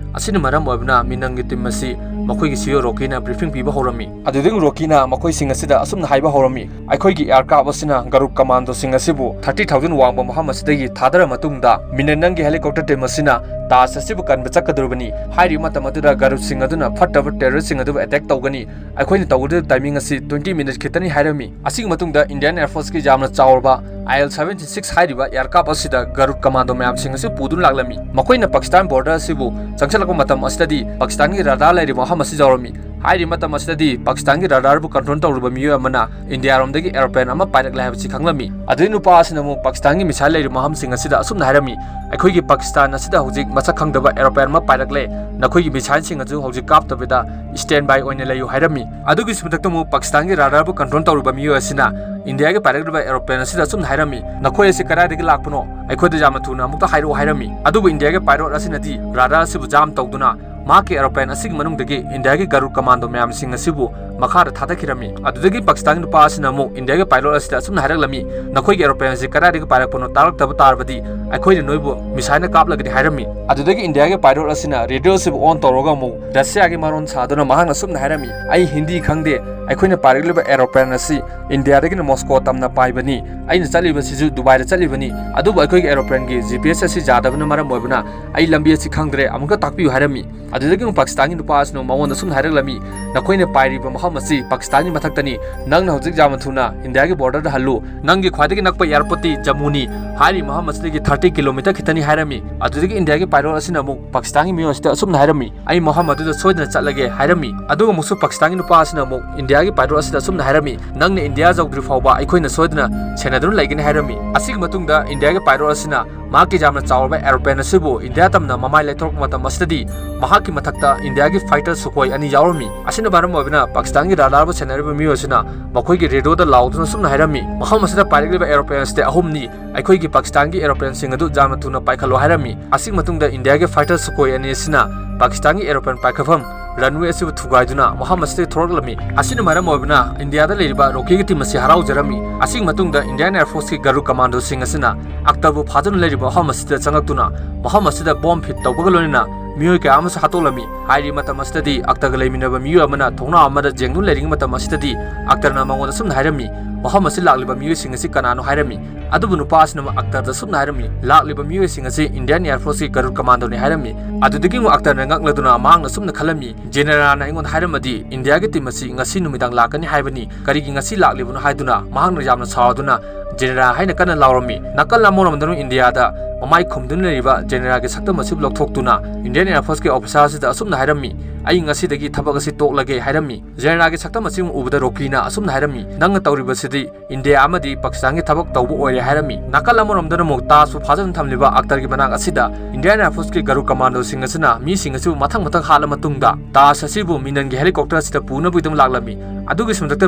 ꯑꯁꯤꯅ ꯃꯔꯝ ꯑꯣꯏꯕꯅ ꯃꯤꯅꯟꯒꯤ ꯇꯤꯝ ꯑꯁꯤ ꯃꯈꯣꯏꯒꯤ ꯁꯤ ꯏ ꯑꯣ ꯔꯣꯀꯤꯅ ꯕ꯭ꯔꯤꯐꯤꯡ ꯄꯤꯕ ꯍꯧꯔꯝꯃꯤ꯫ ꯑꯗꯨꯗꯒꯤ ꯔꯣꯀꯤꯅ ꯃꯈꯣꯏꯁꯤꯡ ꯑꯁꯤꯗ ꯑꯁꯨꯝꯅ ꯍꯥꯏꯕ ꯍꯧꯔꯝꯃꯤ, "ꯑꯩꯈꯣꯏꯒꯤ ꯑꯦꯌꯔꯀ꯭ꯔꯥꯐ ꯑꯁꯤꯅ ꯒꯔꯨꯗ ꯀꯃꯥꯟꯗꯣꯁꯤꯡ ꯑꯁꯤꯕꯨ ꯊꯥꯔꯇꯤ ꯊꯥꯎꯖꯟ ꯋꯥꯡꯕ ꯃꯐꯝ ꯑꯁꯤꯗꯒꯤ ꯊꯥꯗꯔ ꯃꯇꯨꯡꯗ ꯃꯤꯅꯟ, ꯅꯪꯒꯤ ꯍꯦꯂꯤꯀꯣꯞꯇꯔ ꯇꯤꯝ ꯑꯁꯤꯅ ꯇꯥꯖ ꯑꯁꯤꯕꯨ ꯀꯟꯕ ꯆꯠꯀꯗꯧꯔꯤꯕꯅꯤ꯫ ꯍꯥꯏꯔꯤꯕ ꯃꯇꯝ ꯑꯗꯨꯗ ꯒꯔꯨꯗꯁꯤꯡ ꯑꯗꯨꯅ ꯐꯠꯇꯕ ꯇꯦꯔꯣꯔꯤꯁꯁꯤꯡ ꯑꯗꯨꯕꯨ ꯑꯦꯇꯦꯛ ꯇꯧꯒꯅꯤ꯫ ꯑꯩꯈꯣꯏꯅ ꯇꯧꯒꯗꯕ ꯇꯥꯏꯃꯤꯡ ꯑꯁꯤ ꯇ꯭ꯋꯦꯟꯇꯤ ꯃꯤꯅꯤꯠ ꯈꯤꯇꯅꯤ" ꯍꯥꯏꯔꯝꯃꯤ꯫ ꯑꯁꯤꯒꯤ ꯃꯇꯨꯡꯗ ꯏꯟꯗꯤꯌꯥꯟ ꯑꯦꯌꯔ ꯐꯣꯔꯁꯀꯤ ꯌꯥꯝꯅ ꯆꯥꯎꯔꯕ ꯑꯥꯏ ꯑꯦꯜ ꯁꯚꯦꯟꯇꯤ ꯁꯤꯛꯁ ꯍꯥꯏꯔꯤꯕ ꯑꯦꯌꯔꯀ꯭ꯔꯥꯐ ꯑꯁꯤꯗ ꯒꯔꯨꯗ ꯀꯃꯥꯟꯗꯣ ꯃꯌꯥꯝꯁꯤꯡ ꯑꯁꯤ ꯄꯨꯗꯨꯅ ꯂꯥꯛꯂꯝꯃꯤ꯫ ꯃꯈꯣꯏꯅ ꯄꯥꯀꯤꯁꯇꯥꯟ ꯕꯣꯔꯗꯔ ꯑꯁꯤꯕꯨ ꯆꯪꯁꯤꯜꯂꯛꯄ ꯃꯇꯝ ꯑꯁꯤꯗꯗꯤ ꯄꯥꯀꯤꯁꯇꯥꯟꯒꯤ ꯔꯥꯗꯥꯔ ꯂꯩꯔꯤꯕ ꯃꯐꯝ ꯑꯃꯁꯨ ꯌꯥꯎꯔꯝꯃꯤ꯫ ꯍꯥꯏꯔꯤꯕ ꯃꯇꯝ ꯑꯁꯤꯗꯗꯤ ꯄꯥꯀꯤꯁꯇꯥꯟꯒꯤ ꯔꯥꯗꯥꯔꯕꯨ ꯀꯟꯇ꯭ꯔꯣꯜ ꯇꯧꯔꯤꯕ ꯃꯤꯑꯣꯏ ꯑꯃꯅ ꯏꯟꯗꯤꯌꯥꯔꯣꯝꯗꯒꯤ ꯑꯦꯔꯣꯄ꯭ꯂꯦꯟ ꯑꯃ ꯄꯥꯏꯔꯛꯂꯦ ꯍꯥꯏꯕꯁꯤ ꯈꯪꯂꯝꯃꯤ꯫ ꯑꯗꯨꯗꯩ ꯅꯨꯄꯥ ꯑꯁꯤꯅ ꯑꯃꯨꯛ ꯄꯥꯀꯤꯁꯇꯥꯟꯒꯤ ꯃꯤꯁꯥꯏꯜ ꯂꯩꯔꯤꯕ ꯃꯐꯝꯁꯤꯡ ꯑꯁꯤꯗ ꯑꯁꯨꯝꯅ ꯍꯥꯏꯔꯝꯃꯤ, "ꯑꯩꯈꯣꯏꯒꯤ ꯄꯥꯀꯤꯁꯇꯥꯟ ꯑꯁꯤꯗ ꯍꯧꯖꯤꯛ ꯃꯁꯛ ꯈꯪꯗꯕ ꯑꯦꯔꯣꯄ꯭ꯂꯦꯟ ꯑꯃ ꯄꯥꯏꯔꯛꯂꯦ, ꯅꯈꯣꯏꯒꯤ ꯃꯤꯁꯥꯏꯜꯁꯤꯡ ꯑꯗꯨ ꯍꯧꯖꯤꯛ ꯀꯥꯞꯇꯕꯤꯗ ꯁ꯭ꯇꯦꯟ ꯕꯥꯏ ꯑꯣꯏꯅ ꯂꯩꯌꯨ" ꯍꯥꯏꯔꯝꯃꯤ꯫ ꯑꯗꯨꯒꯤꯁꯨ ꯃꯊꯛꯇ ꯑꯃꯨꯛ ꯄꯥꯀꯤꯁꯇꯥꯟꯒꯤ ꯔꯥꯗꯥꯔꯕꯨ ꯀꯟꯇ꯭ꯔꯣꯜ ꯇꯧꯔꯤꯕ ꯃꯤꯑꯣꯏ ꯑꯁꯤꯅ ꯏꯟꯗꯤꯌꯥꯒꯤ ꯄꯥꯏꯔꯛꯂꯤꯕ ꯑꯦꯔꯣꯄ꯭ꯂꯦꯟ ꯑꯁꯤꯗ ꯑꯁꯨꯝꯅ ꯍꯥꯏꯔꯝꯃꯤ, "ꯅꯈꯣꯏ ꯑꯁꯤ ꯀꯗꯥꯏꯗꯒꯤ ꯂꯥꯛꯄꯅꯣ? ꯑꯩꯈꯣꯏꯗ ꯌꯥꯝꯅ ꯊꯨꯅ ꯑꯃꯨꯛꯇ ꯍꯥꯏꯔꯛꯎ" ꯍꯥꯏꯔꯝꯃꯤ꯫ ꯑꯗꯨꯕꯨ ꯏꯟꯗꯤꯌꯥꯒꯤ ꯄꯥꯏꯂꯣꯠ ꯑꯁꯤꯅꯗꯤ ꯔꯥꯗꯥꯔ ꯑꯁꯤꯕꯨ ꯖꯥꯝ ꯇꯧꯗꯨꯅ ꯃꯍꯥꯛꯀꯤ ꯑꯦꯔꯣꯄ꯭ꯂꯦꯟ ꯑꯁꯤꯒꯤ ꯃꯅꯨꯡꯗꯒꯤ ꯏꯟꯗꯤꯌꯥꯒꯤ ꯒꯔꯨꯗ ꯀꯃꯥꯟꯗꯣ ꯃꯌꯥꯝꯁꯤꯡ ꯑꯁꯤꯕꯨ ꯃꯈꯥꯗ ꯊꯥꯗꯈꯤꯔꯝꯃꯤ꯫ ꯑꯗꯨꯗꯒꯤ ꯄꯥꯀꯤꯁꯇꯥꯟꯒꯤ ꯅꯨꯄꯥ ꯑꯁꯤꯅ ꯑꯃꯨꯛ ꯏꯟꯗꯤꯌꯥꯒꯤ ꯄꯥꯏꯂꯣꯠ ꯑꯁꯤꯗ ꯑꯁꯨꯝꯅ ꯍꯥꯏꯔꯛꯂꯝꯃꯤ, "ꯅꯈꯣꯏꯒꯤ ꯑꯦꯔꯣꯄ꯭ꯂꯦꯟ ꯑꯁꯤ ꯀꯗꯥꯏꯗꯒꯤ ꯄꯥꯏꯔꯛꯄꯅꯣ ꯇꯥꯔꯛꯇꯕ ꯇꯥꯔꯕꯗꯤ ꯑꯩꯈꯣꯏꯅ ꯅꯣꯏꯕꯨ ꯃꯤꯁꯥꯏꯜꯅ ꯀꯥꯞꯂꯒꯅꯤ" ꯍꯥꯏꯔꯝꯃꯤ꯫ ꯑꯗꯨꯗꯒꯤ ꯏꯟꯗꯤꯌꯥꯒꯤ ꯄꯥꯏꯂꯣꯠ ꯑꯁꯤꯅ ꯔꯦꯗꯤꯑꯣ ꯑꯁꯤꯕꯨ ꯑꯣꯟ ꯇꯧꯔꯒ ꯑꯃꯨꯛ ꯔꯁꯤꯌꯥꯒꯤ ꯃꯔꯣꯟ ꯁꯥꯗꯨꯅ ꯃꯍꯥꯛꯅ ꯑꯁꯨꯝꯅ ꯍꯥꯏꯔꯝꯃꯤ, "ꯑꯩ ꯍꯤꯟꯗꯤ ꯈꯪꯗꯦ, ꯑꯩꯈꯣꯏꯅ ꯄꯥꯏꯔꯛꯂꯤꯕ ꯑꯦꯔꯣꯄ꯭ꯂꯦꯟ ꯑꯁꯤ ꯏꯟꯗꯤꯌꯥꯗꯒꯤꯅ ꯃꯣꯁꯀꯣ ꯇꯝꯅ ꯄꯥꯏꯕꯅꯤ, ꯑꯩꯅ ꯆꯠꯂꯤꯕꯁꯤꯁꯨ ꯗꯨꯕꯥꯏꯗ ꯆꯠꯂꯤꯕꯅꯤ, ꯑꯗꯨꯕꯨ ꯑꯩꯈꯣꯏꯒꯤ ꯑꯦꯔꯣꯄ꯭ꯂꯦꯟꯒꯤ ꯖꯤ ꯄꯤ ꯑꯦꯁ ꯑꯁꯤ ꯌꯥꯗꯕꯅ ꯃꯔꯝ ꯑꯣꯏꯕꯅ ꯑꯩ ꯂꯝꯕꯤ ꯑꯁꯤ ꯈꯪꯗ꯭ꯔꯦ, ꯑꯃꯨꯛꯇ ꯇꯥꯛꯄꯤꯌꯨ" ꯍꯥꯏꯔꯝꯃꯤ꯫ ꯑꯗꯨꯗꯒꯤ ꯑꯃꯨꯛ ꯄꯥꯀꯤꯁꯇꯥꯟꯒꯤ ꯅꯨꯄꯥ ꯑꯁꯤꯅ ꯃꯉꯣꯟꯗ ꯁꯨꯝꯅ ꯍꯥꯏꯔꯛꯂꯝꯃꯤ, "ꯅꯈꯣꯏꯅ ꯄꯥꯏꯔꯤꯕ ꯃꯐꯝ ꯑꯁꯤ ꯄꯥꯀꯤꯁꯇꯥꯟꯒꯤ ꯃꯊꯛꯇꯅꯤ, ꯅꯪꯅ ꯍꯧꯖꯤꯛ ꯌꯥꯝꯅ ꯊꯨꯅ ꯏꯟꯗꯤꯌꯥꯒꯤ ꯕꯣꯔꯗꯔꯗ ꯍꯜꯂꯨ, ꯅꯪꯒꯤ ꯈ꯭ꯋꯥꯏꯗꯒꯤ ꯅꯛꯄ ꯑꯦꯌꯥꯔꯄꯣꯔꯠꯇꯤ ꯖꯝꯃꯨꯅꯤ, ꯍꯥꯏꯔꯤꯕ ꯃꯐꯝ ꯑꯁꯤꯗꯒꯤ ꯊꯥꯔꯇꯤ ꯀꯤꯂꯣꯃꯤꯇꯔ ꯈꯤꯇꯅꯤ" ꯍꯥꯏꯔꯝꯃꯤ꯫ ꯑꯗꯨꯗꯒꯤ ꯏꯟꯗꯤꯌꯥꯒꯤ ꯄꯥꯏꯂꯣꯠ ꯑꯁꯤꯅ ꯑꯃꯨꯛ ꯄꯥꯀꯤꯁꯇꯥꯟꯒꯤ ꯃꯤꯑꯣꯏ ꯑꯁꯤꯗ ꯑꯁꯨꯝꯅ ꯍꯥꯏꯔꯝꯃꯤ, "ꯑꯩ ꯃꯐꯝ ꯑꯗꯨꯗ ꯁꯣꯏꯗꯅ ꯆꯠꯂꯒꯦ" ꯍꯥꯏꯔꯝꯃꯤ꯫ ꯑꯗꯨꯒ ꯑꯃꯨꯛꯁꯨ ꯄꯥꯀꯤꯁꯇꯥꯟꯒꯤ ꯅꯨꯄꯥ ꯑꯁꯤꯅ ꯑꯃꯨꯛ ꯏꯟꯗꯤꯌꯥꯒꯤ ꯄꯥꯏꯂꯣꯠ ꯑꯁꯤꯗ ꯑꯁꯨꯝꯅ ꯍꯥꯏꯔꯝꯃꯤ, "ꯅꯪꯅ ꯏꯟꯗꯤꯌꯥ ꯌꯧꯗ꯭ꯔꯤ ꯐꯥꯎꯕ ꯑꯩꯈꯣꯏꯅ ꯁꯣꯏꯗꯅ ꯁꯦꯟꯅꯗꯨꯅ ꯂꯩꯒꯅꯤ" ꯍꯥꯏꯔꯝꯃꯤ꯫ ꯑꯁꯤꯒꯤ ꯃꯇꯨꯡꯗ ꯏꯟꯗꯤꯌꯥꯒꯤ ꯄꯥꯏꯂꯣꯠ ꯑꯁꯤꯅ ꯃꯍꯥꯛꯀꯤ ꯌꯥꯝꯅ ꯆꯥꯎꯔꯕ ꯑꯦꯔꯣꯄ꯭ꯂꯦꯟ ꯑꯁꯤꯕꯨ ꯏꯟꯗꯤꯌꯥ ꯇꯝꯅ ꯃꯃꯥꯏ ꯂꯩꯊꯣꯔꯛꯄ ꯃꯇꯝ ꯑꯁꯤꯗꯗꯤ ꯃꯍꯥꯛꯀꯤ ꯃꯊꯛꯇ ꯏꯟꯗꯤꯌꯥꯒꯤ ꯐꯥꯏꯇꯔ ꯁꯨꯈꯣꯏ ꯑꯅꯤ ꯌꯥꯎꯔꯝꯃꯤ꯫ ꯑꯁꯤꯅ ꯃꯔꯝ ꯑꯣꯏꯕꯅ ꯄꯥꯀꯤꯁꯇꯥꯟꯒꯤ ꯔꯥꯗꯥꯔꯕꯨ ꯁꯦꯟꯅꯔꯤꯕ ꯃꯤꯑꯣꯏ ꯑꯁꯤꯅ ꯃꯈꯣꯏꯒꯤ ꯔꯦꯗꯤꯑꯣꯗ ꯂꯥꯎꯗꯨꯅ ꯑꯁꯨꯝꯅ ꯍꯥꯏꯔꯝꯃꯤ, "ꯃꯐꯝ ꯑꯁꯤꯗ ꯄꯥꯏꯔꯛꯂꯤꯕ ꯑꯦꯔꯣꯄ꯭ꯂꯦꯟ ꯑꯁꯤꯗꯤ ꯑꯍꯨꯝꯅꯤ, ꯑꯩꯈꯣꯏꯒꯤ ꯄꯥꯀꯤꯁꯇꯥꯟꯒꯤ ꯑꯦꯔꯣꯄ꯭ꯂꯦꯟꯁꯤꯡ ꯑꯗꯨ ꯌꯥꯝꯅ ꯊꯨꯅ ꯄꯥꯏꯈꯠꯂꯨ" ꯍꯥꯏꯔꯝꯃꯤ꯫ ꯑꯁꯤꯒꯤ ꯃꯇꯨꯡꯗ ꯏꯟꯗꯤꯌꯥꯒꯤ ꯐꯥꯏꯇꯔ ꯁꯨꯈꯣꯏ ꯑꯅꯤ ꯑꯁꯤꯅ ꯄꯥꯀꯤꯁꯇꯥꯟꯒꯤ ꯑꯦꯔꯣꯄ꯭ꯂꯦꯟ ꯄꯥꯏꯈꯠꯐꯝ ꯔꯟꯋꯦ ꯑꯁꯤꯕꯨ ꯊꯨꯒꯥꯏꯗꯨꯅ ꯃꯐꯝ ꯑꯁꯤꯗꯒꯤ ꯊꯣꯔꯛꯂꯝꯃꯤ꯫ ꯑꯁꯤꯅ ꯃꯔꯝ ꯑꯣꯏꯕꯅ ꯏꯟꯗꯤꯌꯥꯗ ꯂꯩꯔꯤꯕ ꯔꯣꯀꯦꯒꯤ ꯇꯤꯝ ꯑꯁꯤ ꯍꯔꯥꯎꯖꯔꯝꯃꯤ꯫ ꯑꯁꯤꯒꯤ ꯃꯇꯨꯡꯗ ꯏꯟꯗꯤꯌꯥꯟ ꯑꯦꯌꯔ ꯐꯣꯔꯁꯀꯤ ꯒꯔꯨꯗ ꯀꯃꯥꯟꯗꯣꯁꯤꯡ ꯑꯁꯤꯅ ꯑꯛꯇꯔꯕꯨ ꯐꯥꯗꯨꯅ ꯂꯩꯔꯤꯕ ꯃꯐꯝ ꯑꯁꯤꯗ ꯆꯪꯂꯛꯇꯨꯅ ꯃꯐꯝ ꯑꯁꯤꯗ ꯕꯣꯝ ꯐꯤꯠ ꯇꯧꯕꯒ ꯂꯣꯏꯅꯅ ꯃꯤꯑꯣꯏ ꯀꯌꯥ ꯑꯃꯁꯨ ꯍꯥꯠꯇꯣꯛꯂꯝꯃꯤ꯫ ꯍꯥꯏꯔꯤꯕ ꯃꯇꯝ ꯑꯁꯤꯗꯗꯤ ꯑꯛꯇꯔꯒ ꯂꯩꯃꯤꯟꯅꯕ ꯃꯤꯑꯣꯏ ꯑꯃꯅ ꯊꯣꯡꯅꯥꯎ ꯑꯃꯗ ꯌꯦꯡꯗꯨꯅ ꯂꯩꯔꯤꯉꯩ ꯃꯇꯝ ꯑꯁꯤꯗꯗꯤ ꯑꯛꯇꯔꯅ ꯃꯉꯣꯟꯗ ꯁꯨꯝꯅ ꯍꯥꯏꯔꯝꯃꯤ, "ꯃꯐꯝ ꯑꯁꯤ ꯂꯥꯛꯂꯤꯕ ꯃꯤꯑꯣꯏꯁꯤꯡ ꯑꯁꯤ ꯀꯅꯥꯅꯣ?" ꯍꯥꯏꯔꯝꯃꯤ꯫ ꯑꯗꯨꯕꯨ ꯅꯨꯄꯥ ꯑꯁꯤꯅ ꯑꯃꯨꯛ ꯑꯛꯇꯔꯗ ꯁꯨꯝꯅ ꯍꯥꯏꯔꯝꯃꯤ, "ꯂꯥꯛꯂꯤꯕ ꯃꯤꯑꯣꯏꯁꯤꯡ ꯑꯁꯤ ꯏꯟꯗꯤꯌꯥꯟ ꯑꯦꯌꯔ ꯐꯣꯔꯁꯀꯤ ꯒꯔꯨꯗ ꯀꯃꯥꯟꯗꯣꯅꯤ" ꯍꯥꯏꯔꯝꯃꯤ꯫ ꯑꯗꯨꯗꯒꯤ ꯑꯃꯨꯛ ꯑꯛꯇꯔꯅ ꯉꯛꯂꯗꯨꯅ ꯃꯍꯥꯛꯅ ꯁꯨꯝꯅ ꯈꯜꯂꯝꯃꯤ, "ꯖꯦꯅꯦꯔꯥꯜꯅ ꯑꯩꯉꯣꯟꯗ ꯍꯥꯏꯔꯝꯃꯗꯤ ꯏꯟꯗꯤꯌꯥꯒꯤ ꯇꯤꯝ ꯑꯁꯤ ꯉꯁꯤ ꯅꯨꯃꯤꯗꯥꯡ ꯂꯥꯛꯀꯅꯤ ꯍꯥꯏꯕꯅꯤ, ꯀꯔꯤꯒꯤ ꯉꯁꯤ ꯂꯥꯛꯂꯤꯕꯅꯣ?" ꯍꯥꯏꯗꯨꯅ ꯃꯍꯥꯛꯅ ꯌꯥꯝꯅ ꯁꯥꯎꯗꯨꯅ "ꯖꯦꯅꯦꯔꯥꯜ" ꯍꯥꯏꯅ ꯀꯟꯅ ꯂꯥꯎꯔꯝꯃꯤ꯫ ꯅꯥꯀꯜ ꯑꯃꯔꯣꯝꯗꯅ ꯏꯟꯗꯤꯌꯥꯗ ꯃꯃꯥꯏ ꯈꯨꯝꯗꯨꯅ ꯂꯩꯔꯤꯕ ꯖꯦꯅꯦꯔꯥꯒꯤ ꯁꯛꯇꯝ ꯑꯁꯤꯕꯨ ꯂꯧꯊꯣꯛꯇꯨꯅ Indian Air Force ꯀꯤ officer ꯑꯁꯤꯗ ꯑꯁꯨꯝꯅ ꯍꯥꯏꯔꯝꯃꯤ, "ꯑꯩ ꯉꯁꯤꯗꯒꯤ ꯊꯕꯛ ꯑꯁꯤ ꯇꯣꯛꯂꯒꯦ" ꯍꯥꯏꯔꯝꯃꯤ꯫ ꯖꯦꯅꯦꯔꯥꯒꯤ ꯁꯛꯇꯝ ꯑꯁꯤꯕꯨ ꯎꯕꯗ ꯔꯣꯀꯤꯅ ꯑꯁꯨꯝꯅ ꯍꯥꯏꯔꯝꯃꯤ, "ꯅꯪꯅ ꯇꯧꯔꯤꯕꯁꯤꯗꯤ ꯏꯟꯗꯤꯌꯥ ꯑꯃꯗꯤ ꯄꯥꯀꯤꯁꯇꯥꯟꯒꯤ ꯊꯕꯛ ꯇꯧꯕ ꯑꯣꯏꯔꯦ" ꯍꯥꯏꯔꯝꯃꯤ꯫ ꯅꯥꯀꯜ ꯑꯃꯔꯣꯝꯗꯅ ꯑꯃꯨꯛ ꯇꯥꯖꯄꯨ ꯐꯥꯖꯅ ꯊꯝꯂꯤꯕ ꯑꯛꯇꯔꯒꯤ ꯃꯅꯥꯛ ꯑꯁꯤꯗ Indian Air Force ꯀꯤ ꯒꯔꯨꯗ commandoꯁꯤꯡ ꯑꯁꯤꯅ ꯃꯤꯁꯤꯡ ꯑꯁꯤꯕꯨ ꯃꯊꯪ ꯃꯊꯪ ꯍꯥꯠꯂ ꯃꯇꯨꯡꯗ ꯇꯥꯖ ꯑꯁꯤꯕꯨ ꯃꯤꯅꯟꯒꯤ helicopter ꯑꯁꯤꯗ ꯄꯨꯅꯕꯒꯤꯗꯃꯛ ꯂꯥꯛꯂꯝꯃꯤ꯫ ꯑꯗꯨꯒꯤꯁꯨ ꯃꯊꯛꯇ